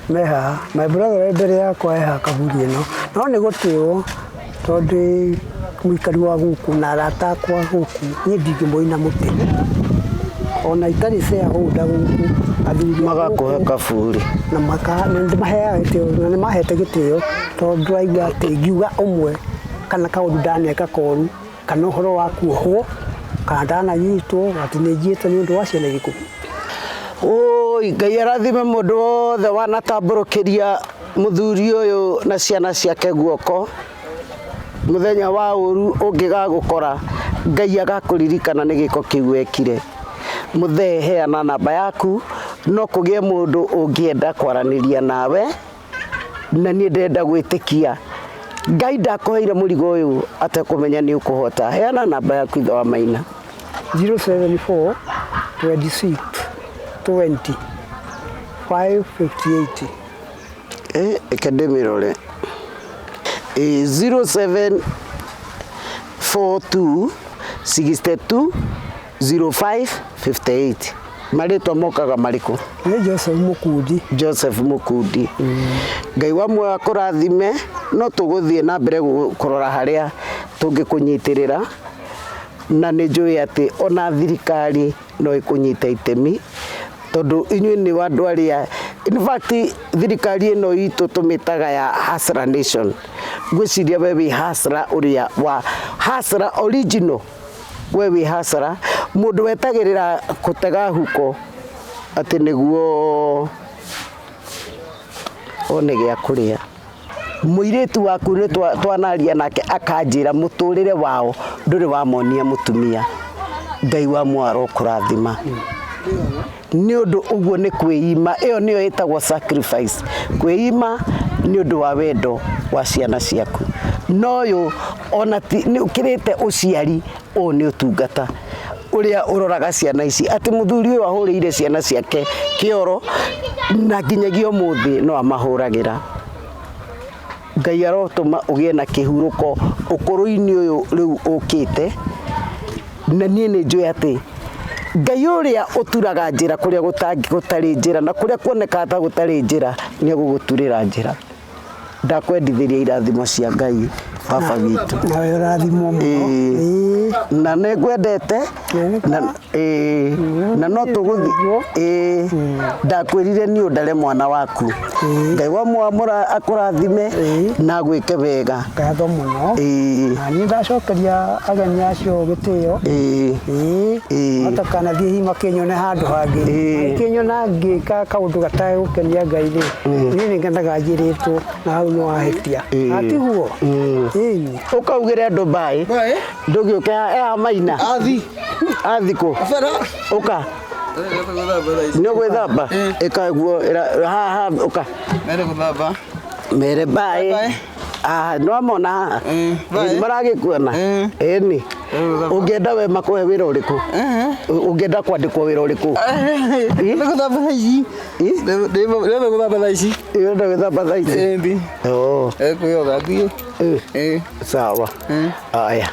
me haha my brother mbere yakwa e haha kaburi ĩno no nĩ gũtĩo tondũ mũikari wa gũkũ na arata akwa gũkũ niĩ ndingĩmoina mũtĩ ona itarĩ shareholder gũkũ athuri magakũhe kaburi na nĩmaheaga gĩtĩo na nĩmahete gĩtĩo tondũ ndĩraigua atĩ ngiuga ũmwe kana kaũndũ ndaneka koru kana ũhoro wa kuohwo kana ndananyitwo atĩ nĩ njiĩte nĩ ũndũ wa ciana irĩkũ. Oi Ngai arathime mũndũ wothe wanatambũrũkĩria mũthuri ũyũ na ciana ciake guoko mũthenya wa ũru ũngĩgagũkora Ngai agakũririkana nĩ gĩko kĩu wekire. Mũthee heana namba yaku no kũgĩe mũndũ ũngĩenda kwaranĩria nawe na niĩ ndĩrenda gwĩtĩkia Ngai ndakũheire mũrigo ũyũ atekũmenya nĩ ũkũhota. Heana namba yaku ithe wa Maina. 074 26 20 558. Reke ndĩmĩrore. 0742 62 05 58. Marĩtwa mokaga marĩkũ? Nĩ Joseph Mũkundi. Joseph Mũkundi. Ngai wa muoyo akũrathime, no tũgũthiĩ na mbere kũrora harĩa tũngĩkũnyitĩrĩra, na nĩ njũĩ atĩ ona thirikari no ĩkũnyite itemi, tondũ inyuĩ nĩ andũ arĩa, in fact thirikari ĩno itũ tũmĩtaga ya Hustler Nation. Ngwĩciria we wĩ hustler ũrĩa wa hustler original, we wĩ hustler, mũndũ wetagĩrĩra kũtega huko atĩ nĩguo one gĩa kũrĩa. Mũirĩtu waku nĩ twanaria nake akanjĩra mũtũrĩre wao ndũrĩ wamonia mũtumia. Ngai wa muoyo arokũrathima. Nĩ ũndũ ũguo nĩ kwĩima, ĩyo nĩyo ĩtagwo sacrifice, kwĩima nĩ ũndũ wa wendo wa ciana ciaku. No ũyũ ona ti nĩ ũkĩrĩte ũciari, ũyũ nĩ ũtungata ũrĩa ũroraga ciana ici, atĩ mũthuri ũyũ ahũrĩire ciana ciake kĩoro na nginyagia ũmũthĩ no amahũragĩra. Ngai arotũma ũgĩe na kĩhurũko ũkũrũ-inĩ ũyũ rĩu ũkĩte, na niĩ nĩ njũĩ atĩ Ngai ũrĩa ũturaga njĩra kũrĩa gũtarĩ njĩra na kũrĩa kuonekaga ta gũtarĩ njĩra nĩ egũgũturĩra njĩra. Ndakwendithĩria irathimo cia Ngai baba witũ. Nawe ũrathimwo mũno. Ĩĩ. Na nĩ ngwendete na ĩĩ, na no tũgũthiĩ ĩĩ, ndakwĩrire niĩ ũndare mwana waku. Ngai wa muoyo akũrathime na agwĩke wega. Ngatho mũno. Ĩĩ. Na niĩ ndacokeria ageni acio gĩtĩo. Ĩĩ. Ĩĩ. Ĩĩ. Matakanathiĩ hihi makĩnyone handũ hangĩ. Ĩĩ. Makĩnyona ngĩka kaũndũ gategũkenia Ngai rĩ, niĩ nĩ ngenaga njĩrĩtwo na hau nĩ wahĩtia. Atiguo? Ĩni. Ũkaugĩre andũ mbaĩ. Mbaĩ. Ndũgĩũke haha maina. Athi. Athi kũ? Bara. Ũka. Nĩ ũgwĩthamba? Ĩka ũguo haha ũka. Mere gũthamba. Mere mbaĩ. Mbaĩ. Ah, nĩ wamona haha? Mbaĩ. Ĩ, maragĩkuona? Ĩni. Ũngĩenda we makũhe wĩra ũrĩkũ? Ũngĩenda kwandĩkwo wĩra ũrĩkũ? Nĩ gũthamba thaa ici. Ndĩrenda gũthamba thaa ici. Ũrenda gwĩthamba thaa ici? Ĩndi. Oh. Kwĩyoga thiĩ. Sawa. Aya.